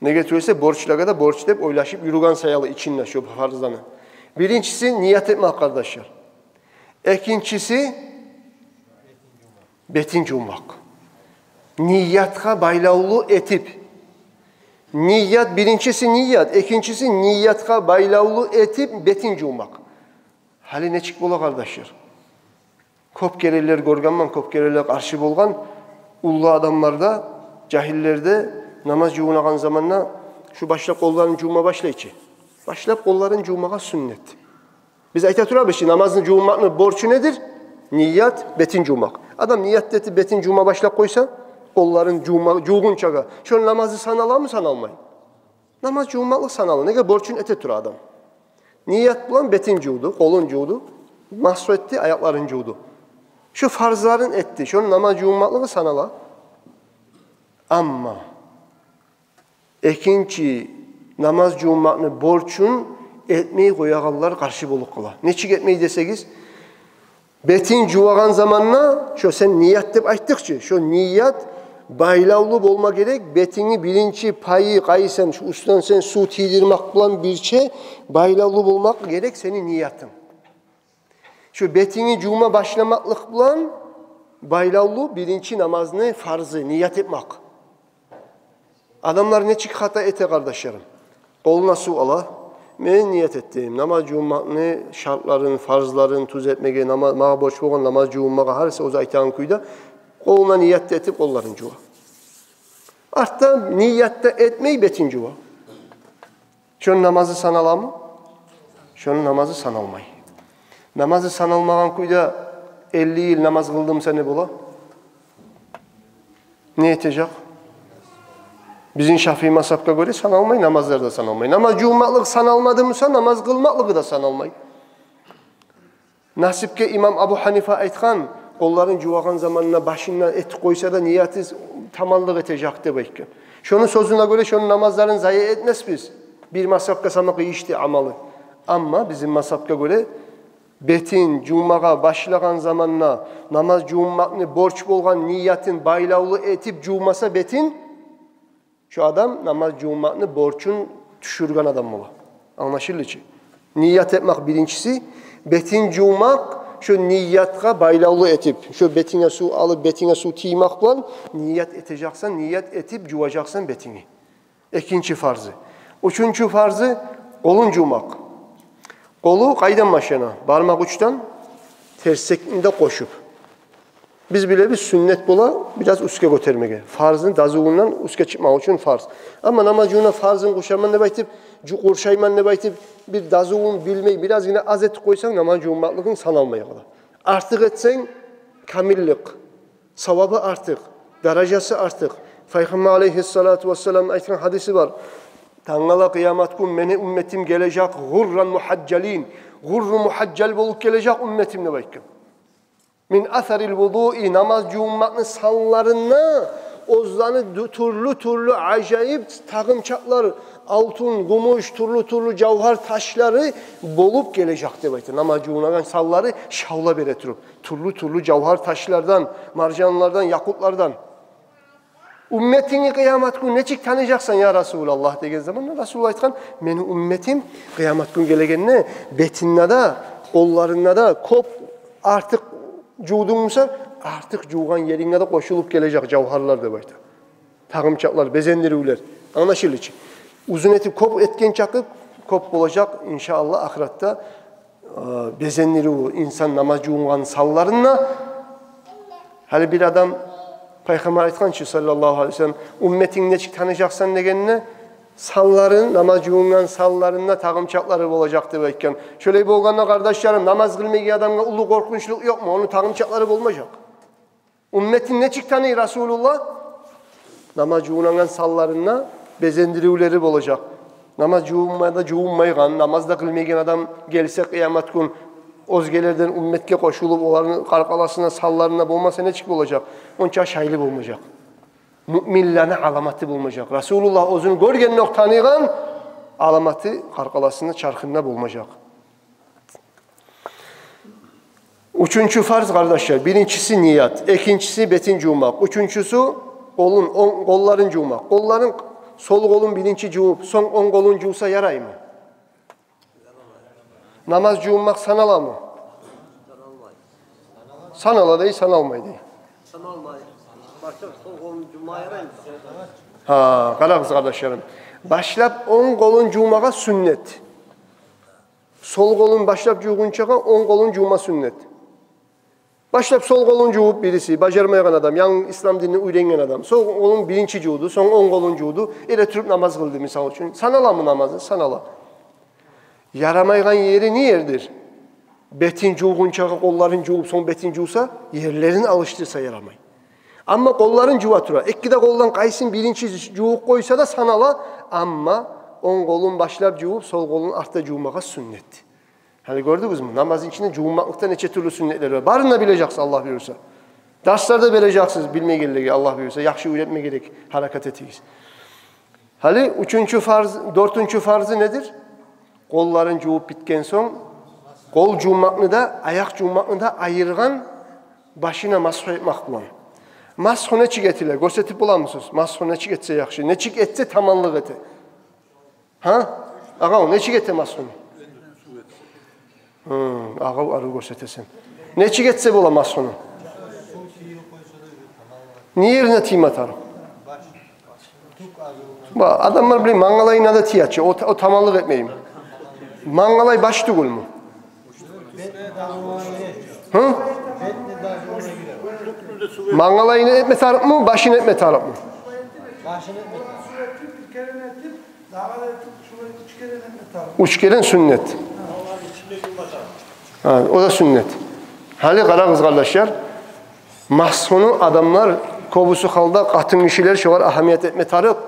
Неге тюгюл эсе, борчлагъа да борч деп ойлашып юрюген саялы ичинде шо фарзланы. Биринчиси ният этмек, къардашлар. Экинчиси бетин жувмакъ. Ниятгъа байлавлу этип. Ният, биринчиси ният, экинчиси ниятгъа байлавлу этип бетин жувмакъ. Гьали нечик бола, къардашлар? Кёп керенлер гёргенмен, кёп керенлер къаршы болгъан уллу адамлар да, жагьиллер де намаз жувунагъан заманда шу башлап къолларын жувма башлай чы. Башлап къолларын жувмагъа сюннет. Биз айта турабыз чы, намазны жувунмакъны борчу недир? Ният, бетин жувмакъ. Адам ният этип бетин жувма башлап къойса, къолларын жувма, жувгъунчагъа, шону намазы саналамы, саналмай? Намаз жувунмакълыкъ санала, неге, борчун эте тура адам. Ният булан бетин жувду, къолун жувду, масгь этди, аякъларын жувду. Шу фарзларын этди, шону намаз жувунмакълыгъы санала. Амма экинчи намаз жувунмакъны борчун этмей къоягъанлар къаршы болуп къала. Нечик этмей десегиз, Бетинг жувагъан заманда, шо сен ният деп айтдыкъ чы, шо ният байлавлу болма герек. Бетингни биринчи пайы къайсы, шо уьстден сен сув тийдирмек булан бирче байлавлу болмакъ герек сени ниятынг. Шо бетингни жувма башламакълыкъ булан байлавлу биринчи намазны фарзы, ният этмек. Адамлар нечик хата эте, къардашларым? Къолуна сув ала, мен ният этдим намаз жувмакъны шартларын, фарзларын тюзетмеге, нама-, магъа борч болгъан намаз жувунмагъа, гьар сен оьзю айтагъан кюйде, къолуна ният да этип, къолларын жува. Артда ният да этмей, бетин жува. Шону намазы саналамы? Шону намазы саналмай. Намазы саналмагъан кюйде элли йыл намаз къылды буса, не бола? Не этежек? Бизин Шафии мазгьапгъа гёре саналмай, намазлар да саналмай. Намаз жувунмакълыкъ саналмады буса, намаз къылмакълыгъы да саналмай. Насипге имам Абу Гьанифа айтгъан, къолларын жувагъан заманда башына этип къойса да, нияты таманлыкъ этежек деп айтгъан. Шону сёзюне гёре, шону намазларын зая этмесбиз. Бир мазгьапгъа сама къыйышды амалы. Амма бизин мазгьапгъа гёре, бетин жувмагъа башлагъан заманда намаз жувунмакъны борч болгъан ниятын байлавлу этип жувмаса бетин, шо адам намаз жувунмакъны борчун тюшюрген адам бола. Англашылды чы? Ният этмек биринчиси, бетин жувмакъ, шо ниятгъа байлавлу этип, шо бетинге сув алып, бетинге сув тиймек булан ният этежексен, ният этип жуважакъсан бетингни. Экинчи фарзы. Уьчюнчю фарзы — къолун жувмакъ. Къолу къайдан башлана? Бармакъ учдан, терсекни де къошуп. Биз билебиз, сюннет бола бираз уьстге гётермеге, фарзны дазувундан уьстге чыкъмакъ учун фарз. Амма намаз жувунда фарзын къуршайман деп айтып, жу-, къуршайман деп айтып, бир дазувун билмей, биразгъына аз этип къойсанг, намаз жувунмакълыгъынг саналмай къала. Артыкъ этсенг, камиллик, савабы артыкъ, даражасы артыкъ. Пайхаммар алейгьиссалату вассалам айтгъан гьадиси бар: «Тангала къыямат гюн мени умметим гележек гъурран мугьажжалин, гъурру мугьажжал болуп гележек умметим», — деп айтгъан. «Мин асарил вудуи», намаз жувунмакъны санларында оьзлени ду-, тюрлю-тюрлю ажайып тагъымчакълар, алтын, гюмюш, тюрлю-тюрлю жавгьар ташлары болуп гележек деп айта. Намаз жувунагъан санлары шавла бере туруп, тюрлю-тюрлю жавгьар ташлардан, маржанлардан, якъутлардан. «Умметингни къыямат гюн нечик таныжакъсан, я Расулаллагь?» — деген заманда Расул айтгъан: «Мени умметим къыямат гюн гелегенде бетинде де, къолларында да кёп артыкъ жувдунг буса, артыкъ жувгъан еринге де къошулуп гележек жавгьарлар», — деп айта. Тагъымчакълар, безендиривлер. Англашылды чы? Узун этип кёп этген чакъы кёп болажакъ, иншааллагь, ахыратда, э, безендирив инсан намаз жувунгъан санларында. Гьали бир адам, Пайхаммар айтгъан чы, саллаллагьу алейгьи ва саллам, «Умметингни нечик таныжакъсан?» дегенде, санларын, намаз жувунгъан санларында тагъымчакълары болажакъ деп айтгъан. Шолай болгъанда, къардашларым, намаз къылмайгъан адамгъа уллу къоркъунчлукъ ёкъму? Ону тагъымчакълары болмажакъ. Умметин нечик таный Расулуллагь? Намаз жувунагъан санларында безендиривлери болажакъ. Намаз жувунма-, да жувунмайгъан, намаз да къылмайгъан адам гелсе къыямат гюн, оьзгелерден умметге къошулуп, оланы къаркъарасына, санларына болмаса, нечик болажакъ? Онча шайлы болмажакъ. Муъминлени аламаты болмажакъ. Расулуллагь оьзюн гёргендокъ таныйгъан аламаты къаркъарасына, чархында болмажакъ. Уьчюнчю фарз, къардашлар, биринчиси ният, экинчиси бетин жувмакъ, уьчюнчюсю къолун, онг, къолларын жувмакъ. Къолларын, сол къолун биринчи жувуп, сонг онг къолун жувса яраймы? Намаз жувунмакъ саналамы? Санала дей, саналмай дей. Саналмай. Башлап сол къолун жувма яраймы? Гьа, къарагъыз, къардашларым. Башлап онг къолун жувмагъа сюннет. Сол къолун башлап жувгъунчагъа онг къолун жувма сюннет. Башлап сол къолун жувуп бириси, бажармайгъан адам, янгы ислам динни уьйренген адам, сол къолун биринчи жувду, сонг онг къолун жувду, эре туруп намаз къылды, мисал учун. Саналамы намазы? Санала. Ярамайгъан ери не ердир? Бетин жувгъунчагъа къолларын жувуп, сонг бетин жувса, ерлерин алышдырса ярамай. Амма къолларын жува тура. Эки де къолдан къайсын биринчи жувуп къойса да санала, амма онг къолун башлап жувуп, сол къолун артда жувмагъа сюннет. Гьали гёрдюгюзмю? Намазны ичинде жувунмакълыкъда нече тюрлю сюннетлер бар. Барын да билежексиз, Аллагь буюрса. Дарсларда бережексиз билмегенлеге, Аллагь буюрса. Яхшы уьйретме герек, гьаракат этигиз. Гьали уьчюнчю фарз, дёртюнчю фарзы недир? Къолларын жувуп битген сонг, Къол жувмакъны да, аякъ жувмакъны да айыргъан башына масгьу этмакъ булан. Масгьу нечик этиле? Гёрсетип боламысыз? Масгьу нечик этсе яхшы? Нечик этсе таманлыкъ эте? Гьа? Агъав, нечик эте масгьуну? Гьы, агъав, арив гёрсетесен. Нечик этсе бола масгьуну? Не ерине тийме тарыкъ? Ба, адамлар биле мангалайына да тие чи, о, о таманлыкъ этмейми? Мангалай баш тюгюлмю? Гьы? Мангалайына этме тарыкъмы, башына этме тарыкъмы? Уьч керен сюннет. Гьа, о да сюннет. Гьали къарагъыз, къардашлар, масгьуну адамлар кёбюсю гьалда, къатынгишилер шогъар агьамият этме тарыкъ.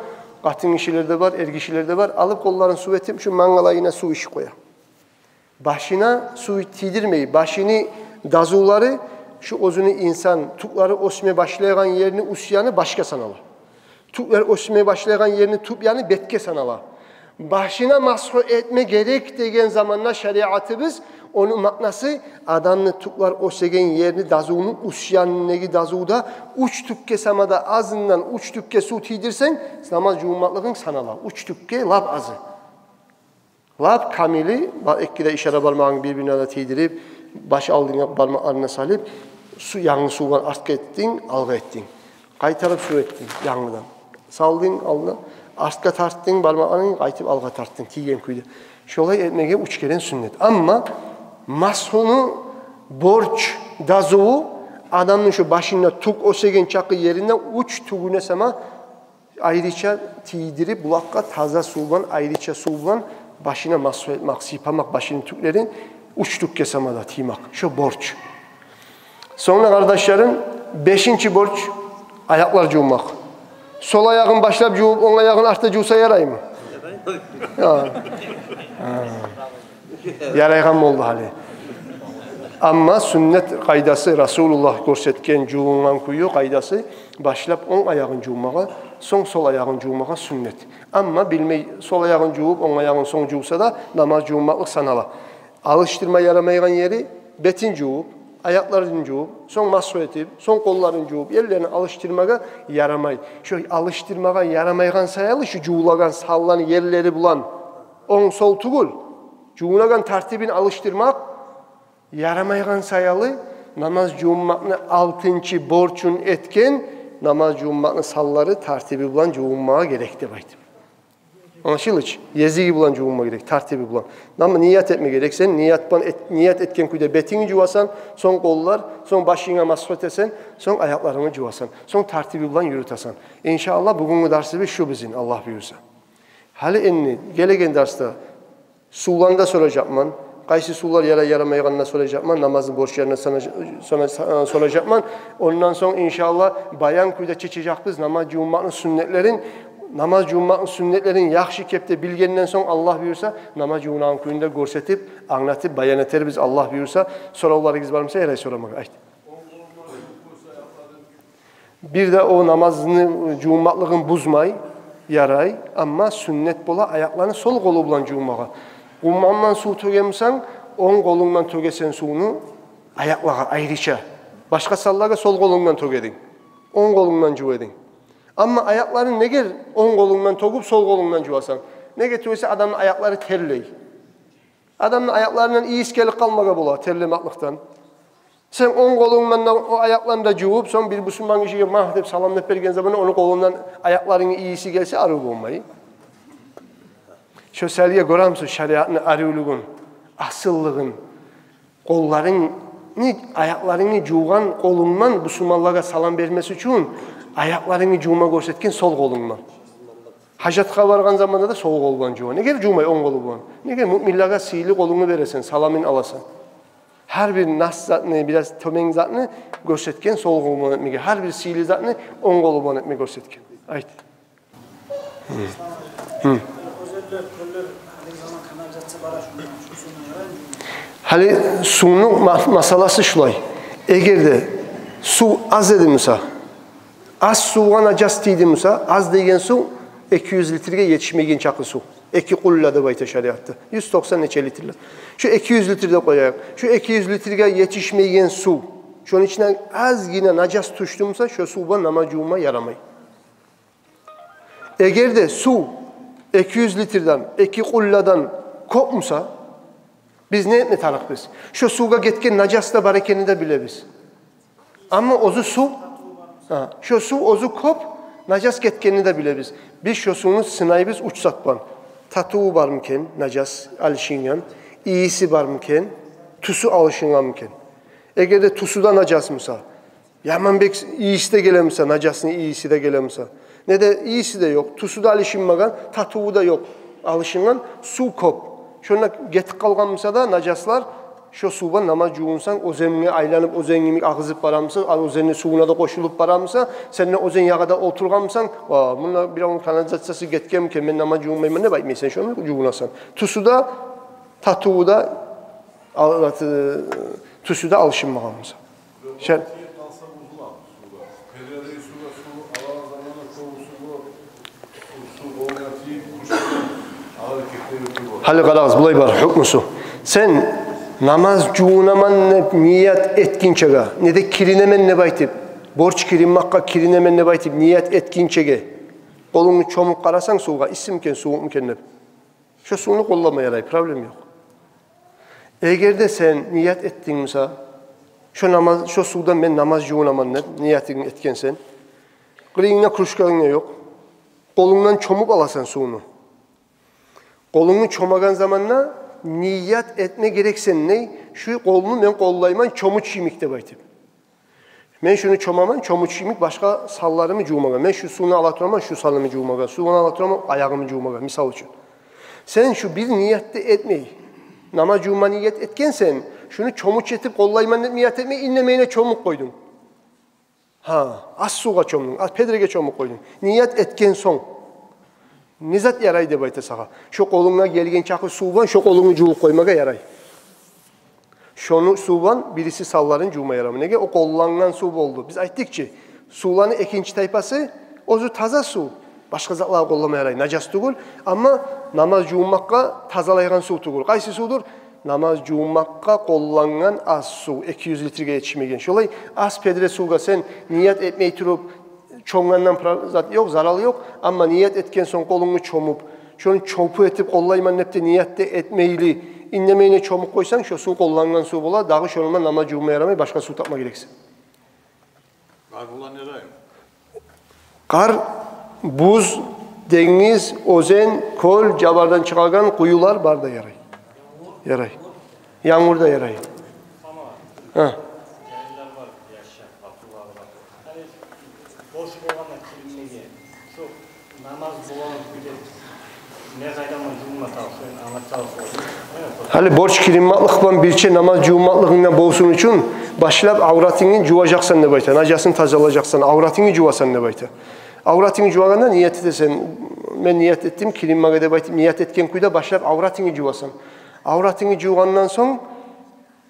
Къатынгишилер де бар, эргишилер де бар. Алып къолларын сув этип, шу мангалайына сув ичип къоя. Башына сув тийдирмей, башыны дазулары, шу оьзюню инсан тюклери оьсме башлайгъан ерни уьст яны башгъа санала. Тюклер оьсме башлайгъан ерни тюп яны бетге санала. Башына масгьу этме герек деген заманда шариатыбыз, ону маънасы, адамны тюклер оьсеген ерни, дазувну уьст янындагъы дазувда уьч тюкге сама да, азындан уьч тюкге сув тийдирсенг, намаз жувунмакълыгъынг санала. Уьч тюкге лап азы. Лап камили, ба-, эки де ишара бармагъынг бир-бирине де тийдирип, баш алдынгъа бармакъларына салып, су-, янгы сув булан артгъа этдинг, алгъа этдинг. Къайтарып сув этдинг янгыдан. Салдынг алдына, артгъа тартдынг бармакъларынг, къайтып алгъа тартдынг тийген кюйде. Шолай этмеге уьч керен сюннет. Амма масгьуну борч, дазуву, адамны шу башында тюк оьсеген чакъы еринде уьч тюгюне сама айрыча тийдирип, булакъгъа таза сув булан, айрыча сув булан башына масгьу этмакъ, сыйпамакъ башыны тюклерин уьч тюкге сама да тиймакъ. Шо борч. Сонг да, къардашларым, бешинчи борч — аякълар жувмакъ. Сол аягъын башлап жувуп, онг аягъын артда жувса яраймы? Гьа. Гьа. Ярайгъан болду гьали. Амма сюннет къайдасы, Расулуллагь гёрсетген жувунгъан кюю, къайдасы, башлап онг аягъын жувмагъа, сонг сол аягъын жувмагъа сюннет. Амма билмей, сол аягъын жувуп, онг аягъын сонг жувса да, намаз жувунмакълыкъ санала. Алышдырма ярамайгъан ери: бетин жувуп, аякъларын жувуп, сонг масгьу этип, сонг къолларын жувуп, ерлерин алышдырмагъа ярамай. Шо алышдырмагъа ярамайгъан саялы, шо жувулагъан санланы ерлери булан, онг-сол тюгюл, жувунагъан тартибин алышдырмакъ ярамайгъан саялы, намаз жувунмакъны алтынчы борчун этген, намаз жувунмакъны санлары, тартиби булан жувунмагъа герек деп айтып. Англашылды чы? Езиги булан жувунма герек, тартиби булан. Амма ният этме герек сен, ният булан эт-, ният этген кюйде бетинги жувасан, сонг къоллар, сонг башынга масгьу этесен, сонг аякъларынгны жувасан, сонг тартиби булан юрютесен. Иншааллагь, бугюнгю дарсыбыз шу бизин, Аллагь буюрса. Гьали энни гелеген дарсда сувланы да соражакъман. Къайсы сувлар ярай, ярамайгъанын да соражакъман. Намазны борчларына сана-, сана-, са-, соражакъман. Ондан сонг, иншааллагь, баян кюйде чечежекбиз намаз жувунмакъны сюннетлерин. Намаз жувунмакъны сюннетлерин яхшы кепде билгенден сонг, Аллагь буюрса, намаз жувунагъан кююн де гёрсетип, англатып, баян этербиз, Аллагь буюрса. Соравларыгъыз бармыса, ярай сорамагъа, айт. Бир де о намазны жувунмакълыгъын бузмай, ярай, амма сюннет бола аякъланы сол къолу булан жувунмагъа. Къуммандан сув тёгемисен, онг къолунгдан тёгесен сувну аякълагъа айрыча. Башгъа санлагъа сол къолунгдан тёгединг, онг къолунгдан жувединг. Амма аякъларын неге онг къолунгдан тёгюп, сол къолунгдан жувасан? Неге тюгюл эсе, адамны аякълары терлей. Адамны аякъларындан ийис гелип къалмагъа бола терлемакълыкъдан. Сен онг къолунгдан да о аякъланы да жувуп, сонг бир бусурман гишиге магь деп салам деп берген заманда ону къолундан аякъларынгны ийиси гелсе, арив болмай. Шо саялы, гёремисиз шариатны аривлюгюн, асыллыгъын? Къолларынгны, аякъларынгны жувгъан къолунгдан бусурманлагъа салам бермес учун аякъларынгны жувма гёрсетген сол къолунгдан. Гьажатгъа баргъан заманда да сол къол булан жува. Неге жувмай онг къолу булан? Неге муъминлеге сыйлы къолунгну бересен, саламын аласан? Гьар бир нас затны, бираз тёбен затны гёрсетген сол къол булан этмеге, гьар бир сыйлы затны онг къол булан этмеге гёрсетген. Айт. Гьы. Гьали сувну ма-, масъаласы шулай. Эгер де сув аз эди буса, аз сувгъа нажас тийди буса, аз деген сув эки юз литрге етишмейген чакъы сув. Эки къулла деп айта шариатда. Юз токъсан нече литрлер. Шо эки юз литр деп къояйыкъ. Шо эки юз литрге етишмейген сув. Шону ичине азгъына нажас тюшдю буса, шо сув булан намаз жувма ярамай. Эгер де сув эки юз литрден, эки къулладан кёп буса, биз не этме тарыкъбыз? Шо сувгъа гетген нажас да бар экенни де билебиз. Амма оьзю сув, гьа, шо сув оьзю кёп, нажас гетгенни де билебиз. Биз шо сувну сынайбыз уьч зат булан. Татыву бармы экен, нажас алышынгъан, ийиси бармы экен, тюсю алышынгъанмы экен? Эгер де тюсю де нажас буса, яман бек ийиси де геле буса, нажасны ийиси де геле буса, не де ийиси де ёкъ, тюсю де алышынмагъан, татыву да ёкъ, алышынгъан, сув кёп. Шонда гетип къалгъан буса да нажаслар, шо сув булан намаз жувунсанг, оьзенге айланып, оьзен йимик агъызып бара буса, а оьзенни сувуна да къошулуп бара буса, сен де оьзен ягъада олтургъан бусанг, «Ва, мунда биревню канализациясы гетгенми экен, мен намаз жувунмайман» деп айтмайсан, шону жувунасан. Тюсю де, татыву да, ал-, аты, тюсю де алышынмагъан буса. Шер- Гьали къарагъыз, булай бар гьукмусу. Сен намаз жувунаман деп ният этгинчеге, не де киринемен деп айтып, борч киринмакъгъа киринемен деп айтып ният этгинчеге, къолунгну чомуп къарасанг сувгъа, иссими экен, сувукъму экен деп, шо сувну къоллама ярай, проблема ёкъ. Эгер де сен ният этдинг буса, шо намаз, шо сувдан мен намаз жувунаман деп ниятынгны этгенсен, къырыйынгда кружканг да ёкъ, къолунгдан чомуп аласан сувну. Къолунгну чомагъан заманда ният этме герексен, не, шу къолну мен къоллайман чомуч йимик деп айтып. Мен шуну чомаман чомуч йимик башгъа санларымны жувмагъа. Мен шу сувну ала тураман шу санымны жувмагъа, сувну ала тураман аягъымны жувмагъа, мисал учун. Сен шу бир ниятны этмей, намаз жувма ният этгенсен, шуну чомуч этип къоллайман деп ният этмей, иннемейине чомуп къойдунг. Гьа, аз сувгъа чомдунг, аз педреге чомуп къойдунг. Ният этген сонг, не зат ярай деп айта сагъа? Шо къолунга гелген чакъы сув булан шо къолунгну жувуп къоймагъа ярай. Шону сув булан бириси санларын жувма ярамай. Неге? О къоллангъан сув болду. Биз айтдыкъ чы, сувланы экинчи тайпасы оьзю таза сув. Башгъа затлагъа къоллама ярай, нажас тюгюл. Амма намаз жувунмакъгъа тазалайгъан сув тюгюл. Къайсы сувдур? Намаз жувунмакъгъа къоллангъан аз сув, эки юз литрге етишмеген. Шолай аз педре сувгъа сен ният этмей туруп чомгъандан пра-, зат ёкъ, зарал ёкъ. Амма ният этген сонг къолунгну чомуп, шону чомуп этип къоллайман деп де ният да этмейли, иннемейине чомуп къойсанг, шо сув къоллангъан сув бола, дагъы шону булан намаз жувма ярамай, башгъа сув тапма герексен. Къар булан яраймы? Къар, буз, денгиз, оьзен, кёл, жабардан чыгъагъан къуюлар бар да ярай. Ярай. Янгур да ярай. Гьа. Бош болгъанда киринмеге, шо намаз болгъан кюйде не къайда булан жувма тарыкъ, шону англатсагъыз. Гьали борч киринмакълыкъ булан бирче намаз жувмакълыгъынг да болсун учун, башлап авратынгны жуважакъсан деп айта, нажасын тазалажакъсан, авратынгны жувасан деп айта. Авратынгны жувагъанда ният этесен, мен ният этдим киринмеге деп айтып, ният этген кюйде башлап авратынгны жувасан. Авратынгны жувгъандан сонг,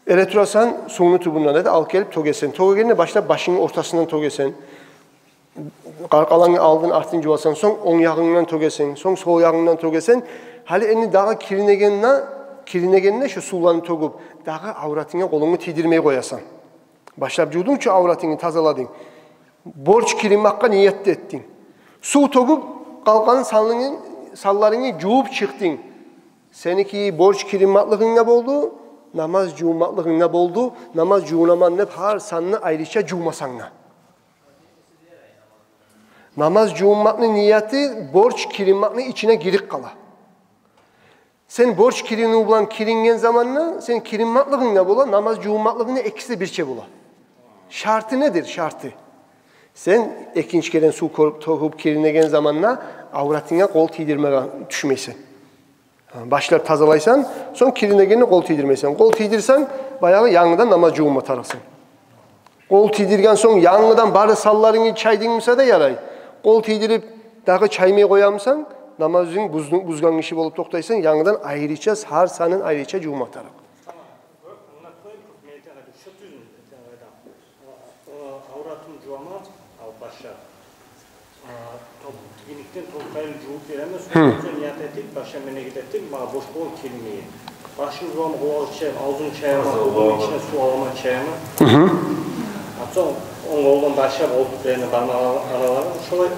эре турасан сувну тюбюнден, деди, алып гелип тёгесен. Тёгегенде башлап башынгны ортасындан тёгесен. Къаркъарангны алдын, артын жувасан, сонг онг ягъынгдан тёгесен, сонг сол ягъынгдан тёгесен. Гьали энни дагъы киринегенде, киринегенде шо сувланы тёгюп, дагъы авратынга къолунгну тийдирмей къоясан. Башлап жувдунг чу, авратынгны тазаладынг. Борч киринмакъгъа ният да этдинг. Сув тёгюп, къалгъан санларынгны, санларынгны жувуп чыкъдынг. Сеники борч киринмакълыгъынг да болду, намаз жувмакълыгъынг да болду, намаз жувунаман деп гьар санны айрыча жувмасанг да. Намаз жувунмакъны нияты борч киринмакъны ичине гирип къала. Сен борч киринив булан киринген заманда, сен киринмакълыгъынг да бола, намаз жувунмакълыгъынг да, экиси де бирче бола. Шарты недир? Шарты. Сен экинчи керен сув кёрюп, тёгюп киринеген заманда авратынга къол тийдирмеге тюшмейсен. Гьа, башлап тазалайсан, сонг киринегенде къол тийдирмейсен. Къол тийдирсенг, баягъы янгыдан намаз жувунма тарыкъсан. Къол тийдирген сонг, янгыдан бары санларынгны чайдынг буса да ярай. Къол тийдирип, дагъы чаймай къоямысан, намазынгны бузду-, бузгъан гиши болуп токътайсан, янгыдан айрыча, гьар санын айрыча жувма тарыкъ. Авратым жувама, ал башлап. Топуракъ, ийникден топуракъ къайры жувуп беремен, сонг ният этип, башым мени гидетип, магъа борч болгъан киринмеге. Башым жуваман, къолум чайма, авзум чайма, къолум ичине сув аламан, чайма. Сонг онг къолдан башлап, олтуруп беремен бармакъ араларын, шолай.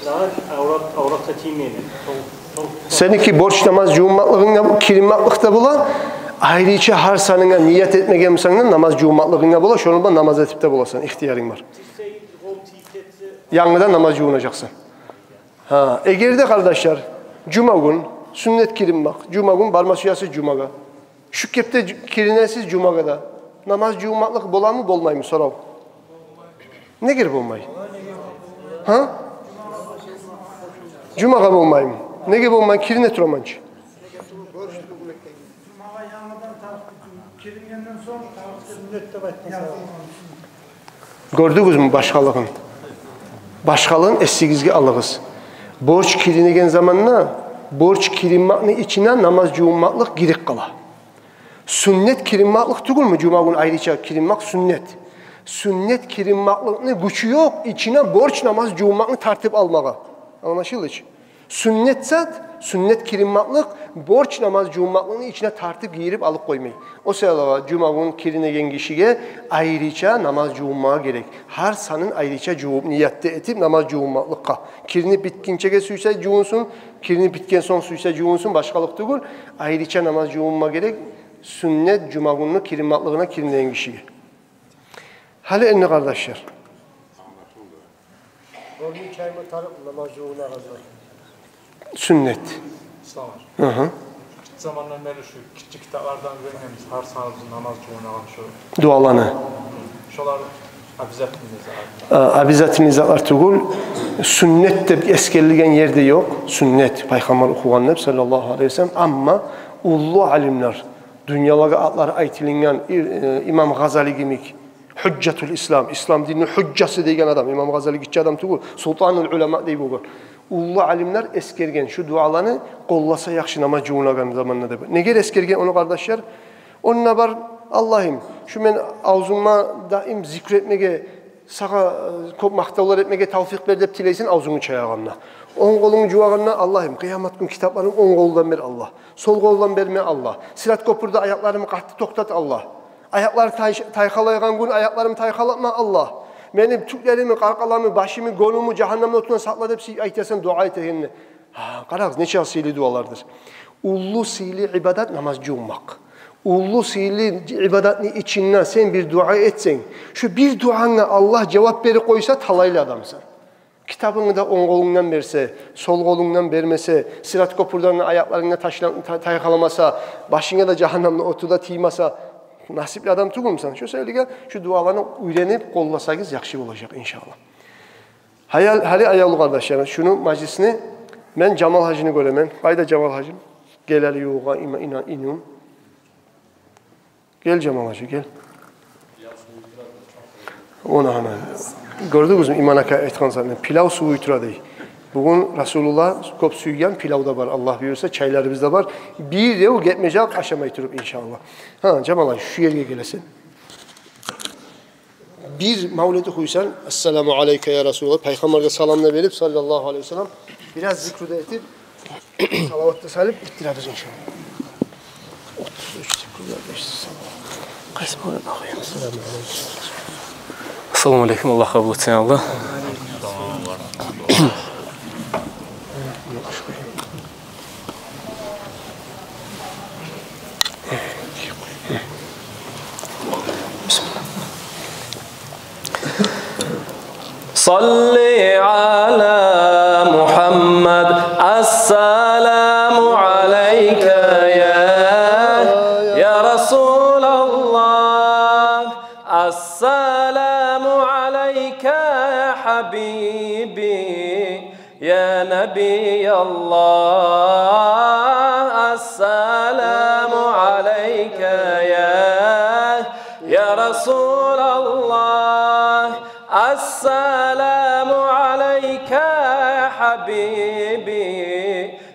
Дагъы аврат, авратгъа тиймеймен. Сонг, сонг Сеники борч намаз жувунмакълыгъынга, киринмакълыкъ да бола, айрыча гьар санынга ният этмеген бусанг да намаз жувунмакълыгъынга бола, шону булан намаз этип де боласан, ихтиярынг бар. Янгыдан намаз жувунажакъсан. Гьа, эгер де, къардашлар, жума гюн сюннет киринмакъ, жума гюн барма сюесиз жумагъа. Шу кепде жу-, киринесиз жумагъа да. Намаз жувунмакълыкъ боламы, болмаймы, сорав. Неге болмай? Гьа? Жумагъа болмаймы? Неге болмай? Кирине тураман чы. Жумагъа янгыдан тартып, кирингенден сонг тартып сюннет деп айтгъан. Гёрдюгюзмю башгъалыгъын? Башгъалыгъын эсигизге алыгъыз. Борч киринеген заманда, борч киринмакъны ичине намаз жувунмакълыкъ гирип къала. Сюннет киринмакълыкъ тюгюлмю жума гюн айрыча киринмакъ сюннет? Сюннет киринмакълыкъны гючю ёкъ ичине борч намаз жувунмакъны тартып алмагъа. Англашылды чы? Сюннет зат, сюннет киринмакълыкъ борч намаз жувунмакълыкъны ичине тартып гийирип алып къоймай. О саялы жума гюн киринеген гишиге айрыча намаз жувунмагъа герек. Гьар санын айрыча жувуп, ният да этип намаз жувунмакълыкъгъа. Киринип битгинчеге сюйсе жувунсун, киринип битген сонг сюйсе жувунсун, башгъалыкъ тюгюл. Айрыча намаз жувунма герек сюннет жума гюнню киринмакълыгъына киринеген гишиге. Гьали энни, къардашлар. Гёрюнюп чайма тарыкъ намаз жувунагъан зат. Сюннет. Ислам. Гьы-гьы. Гиччи замандан берли шу гиччи китаплардан уьйренгенбиз, гьар саныбызны намаз жувунагъан шу дуаланы. Шолар обязательный зат. А, обязательный затлар тюгюл. Сюннет деп эсгерилген ерде ёкъ. Сюннет, пайхаммар охугъан деп, саллаллагьу алайгьи ва саллам. Амма уллу алимлер, дюньялагъа атлары айтылынгъан, э, имам Гъазали йимик, Гьужжатул Ислам, ислам динни гьужжасы деген адам, имам Гъазали гиччи адам тюгюл, султанул улама дей болгъан. Уллу алимлер эсгерген шу дуаланы къолласа яхшы намаз жувунагъан заманда деп. Неге эсгерген ону, къардашлар? Онда бар: «Аллагьым, шу мен авзума даим зикр этмеге, сагъа, э, кёп макътавлар этмеге тавфикъ бер», — деп тилейсен авзунгну чаягъанда. Онг къолунгну жувагъанда: «Аллагьым, къыямат гюн китапларым онг къолдан бер, Аллагь. Сол къолдан берме, Аллагь. Сират кёпюрде аякъларымны къатты токътат, Аллагь. Аякълар тай-, тайхалайгъан гюн аякъларымны тайхалатма, Аллагь. Мени тюклеримни, къаркъарамны, башымны, гёнюмню жагьаннамдан отундан сакъла», — деп сый-, айтасан дуа этегенни. Гьа, къарагъыз, нече сыйлы дуалардыр. Уллу сыйлы ибадат намаз жувунмакъ. Уллу сыйлы ибадатны ичинде сен бир дуа этсенг, шу бир дуанга Аллагь жавап берип къойса, талайлы адамсан. Китабынгны да онг къолунгдан берсе, сол къолунгдан бермесе, сират кёпюрден аякъларынг да ташла-, та-, тайхаламаса, башынга да жагьаннамны оту да тиймесе, насипли адам тюгюлмюсен? Шо саялы шу дуаланы уьйренип къолласагъыз, яхшы болажакъ, иншаллагь. Гьали, гьали, аявлу къардашларым, шуну мажлисни, мен Жамал гьажини гёремен. Къайда Жамал гьажим? Гел гьали ювукъгъа, има-, ина-, иним. Гел, Жамал гьажи, гел. Она, ана. Гёрдюгюзмю, Иман ака айтгъан затны, пилав сувуй тура дей. Бугюн Расулуллагь кёп сюйген пилав да бар, Аллагь буюрса, чайларыбыз да бар. Бирев гетмежек ашамай туруп, иншаллагь. Гьа, Жамал гьажи, шу ерге гелесен. Бир мавлет охуйсан, «Ассаламу алайка, я Расулаллагь», пайхаммаргъа салам да берип, саллаллагьу алайгьи ва саллам, бираз зикру да этип, салават да салып битдиребиз, иншаллагь. Отуз уьч зикру да, беш салават. Къайсы мавлет охуйбуз? Ассаламу алайкум. Ассаламу алайкум, Аллагь къабул этсин, Аллагь. صل على محمد. السلام عليك يا، يا رسول الله. السلام عليك يا حبيبي. يا نبي الله، السلام عليك يا، يا رسول الله، السلام عليك يا حبيبي،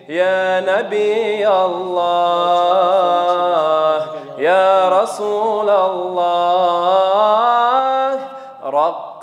يا نبي الله، يا رسول الله، رق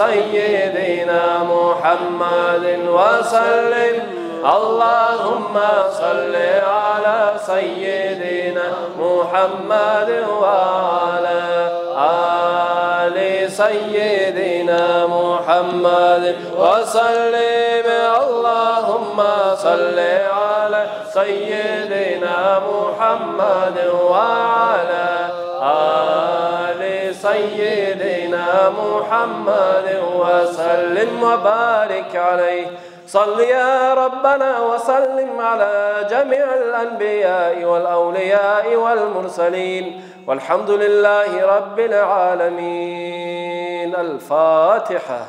سيدنا محمد وسلم. اللهم صل على سيدنا محمد وعلى آل سيدنا محمد وسلم. اللهم صل على سيدنا محمد وعلى آل سيدنا محمد وسلم وبارك عليه. صل يا ربنا وسلم على جميع الأنبياء والأولياء والمرسلين، والحمد لله رب العالمين. الفاتحة.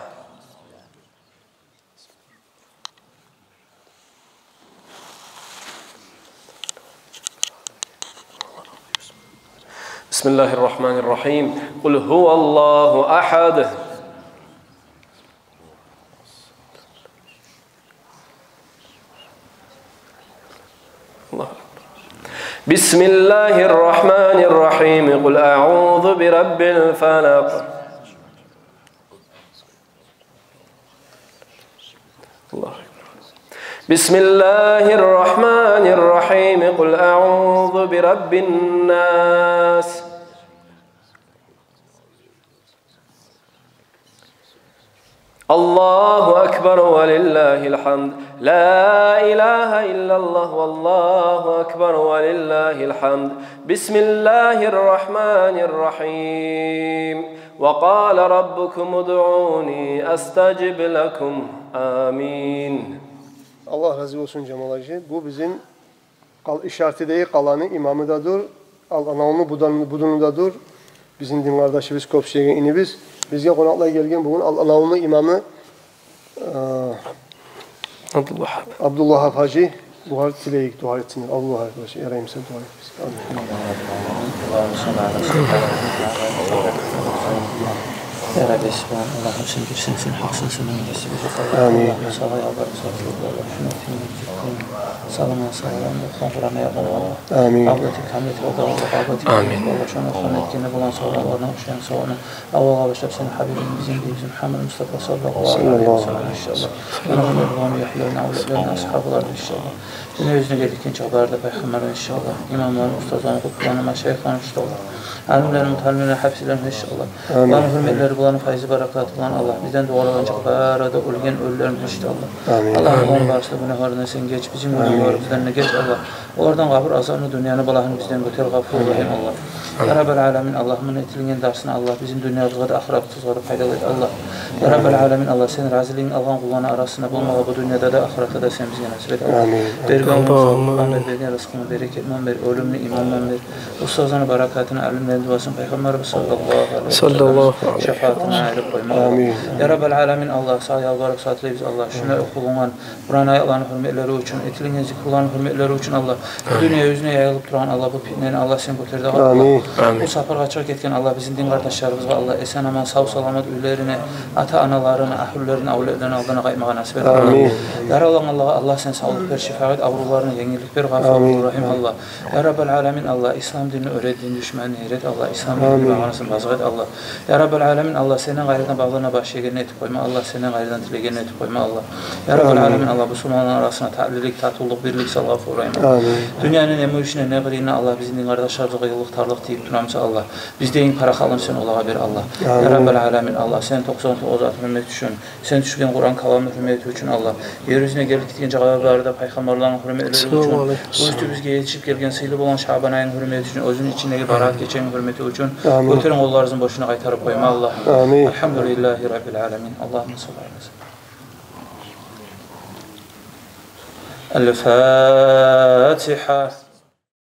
بسم الله الرحمن الرحيم. قل هو الله أحد. الله أكبر. بسم الله الرحمن الرحيم. قل أعوذ برب الفلق. الله أكبر. بسم الله الرحمن الرحيم. قل أعوذ برب الناس. الله أكبر ولله الحمد. لا إله إلا الله والله أكبر ولله الحمد. بسم الله الرحمن الرحيم. وقال ربكم ادعوني أستجب لكم. آمين. Аллагь рази болсун, жамагьат. Бу бизин Къал-, Ишартидеги къаланы имамы да дюр, Аланавлуну будан-, будуну да дюр. Бизин дин къардашыбыз, кёп сюеген инибиз. Бизге къонакълай гелген бугюн Ал-, Аланавлуну имамы, э, Абдулвагьаб. Абдулвагьаб гьажи. Бугъар тилейик, дуа этсин. Абдулвагьаб гьажи, яраймыса, дуа эт бизге. Амин. Аллагьумма салли аля саййидина Мухаммад ва аля али саййидина Мухаммад. Я Рабби, субгьан Аллагь, сен бирсен, сен гьакъсан, сен оьзюнг бир. Амин. Аллагьумма салли аля Расулиллагь, шуну саламат салам, Къуран аятлагъа. Амин. Къабул этип, къабул этип, Аллагь, къабул этип. Амин. Аллагь, шону къабул этгенде булан савабын, ошону савабын. Аллагьгъа башлап сени гьабибинг, бизин динибизни Мугьаммад Мустафа саллаллагьу алайгьи ва саллам, иншааллагь. Муна буланы яхьларын, авлетлерин, асгьабларын, иншааллагь. Дюнья юзюне гелген чакъларда пайхаммарланы, иншааллагь. Имамланы, устазланы, къутбуланы, машайихланы, иншааллагь. Алимлерин, муталимлерин, гьапсилерин, иншааллагь. Амин. Буланы гьюрметлери булан, файзы, баракаты булан, Аллагь, бизден дуалар этген чакъларда оьлген оьлюлерин, иншааллагь. Амин. Аллагь, буланы барысы да гюнагьларындан сен геч, бизин гюнагьларыбыздан да геч, Аллагь. Олардан къабур азабын, дюньяны балагьын бизден гётер, Гъафур Рагьим Аллагь. Я Раббал аламин, Аллагь, муна этилген дарсны, Аллагь, бизин дюньябызгъа да, ахыратыбызгъа да пайдалы эт, Аллагь. Я Раббал аламин, Аллагь, сени разилигинг алгъан къулланы арасында болмагъа бу дюньяда да, ахыратда да сен бизге насип эт, Аллагь. Амин. Берген оьмюрюнгню савлугъун бер, берген рызкъынгны берекетин бер, оьлюмню иман булан бер, устазланы баракатын, алимлени дуасын, пайхаммарыбыз саллаллагьу алайгьи ва салламны шафаатын айырып къойма, Аллагь. Амин. Я Раббал аламин, Аллагь, сагъа ялбарып сагъа тилейбиз, Аллагь, шуну охулунгъан Къуран аятланы гьюрметлери учун, этилген зикруланы гьюрметлери учун, Аллагь. Бу дюнья юзюне яйылып турагъан, Аллагь, бу питнени, Аллагь, сен гётер дагъы, Аллагь. Амин. Бу сапаргъа чыгъып гетген, Аллагь, бизин дин къардашларыбызгъа, Аллагь, эсен-аман, сав-саламат уьйлерине, ата-аналарына, агьлюлерине, авлетлерине, алдына къайтмагъа насип эт, Аллагь. Амин. Яралангъанлагъа, Аллагь, сен савлукъ бер, шифа бер, авруларына енгиллик бер, Гъафур Рагьим, Аллагь. Я Раббал аламин, Аллагь, ислам динни оьре, дин душманын ер эт, Аллагь, ислам динни магъанасын базыкъ эт, Аллагь. Я Раббал аламин, Аллагь, сенден къайрыдан багълана баш иеген этип къойма, Аллагь, сенден къайрыдан тилеген этип къойма, Аллагь. Я Раббал аламин, Аллагь, бусурманланы арасына татливлик, татывлукъ, бирлик сал, Гъафур Рагьим. Амин. Дюньяны не мюйюшюне, не къырыйына, Аллагь, бизин дин къардашларыбызгъа къыйынлыкъ, тарлыкъ тийип турамыса, Аллагь, бизден парахатлыгъын сен олагъа бер, Аллагь. Амин. Я Раббал аламин, Аллагь, сени токъсан тогъуз атынгны гьюрмети учун, сен тюшюрген Къуран каламны гьюрмети учун, Аллагь, ер юзюне гелип гетген чакъларда пайхаммарланы гьюрметлери учун, бу уьстюбюзге етишип гелген сыйлы болгъан Шабан айны гьюрмети учун, оьзюню ичиндеги барагьат гечени гьюрмети учун, амин, гётерген къолларыбызны бошуна къайтарып къойма, Аллагь. Амин. Алгьамдулиллагьи Раббил аламин. Аллагьумма салли аля саййидина. Аль-Фатигьа.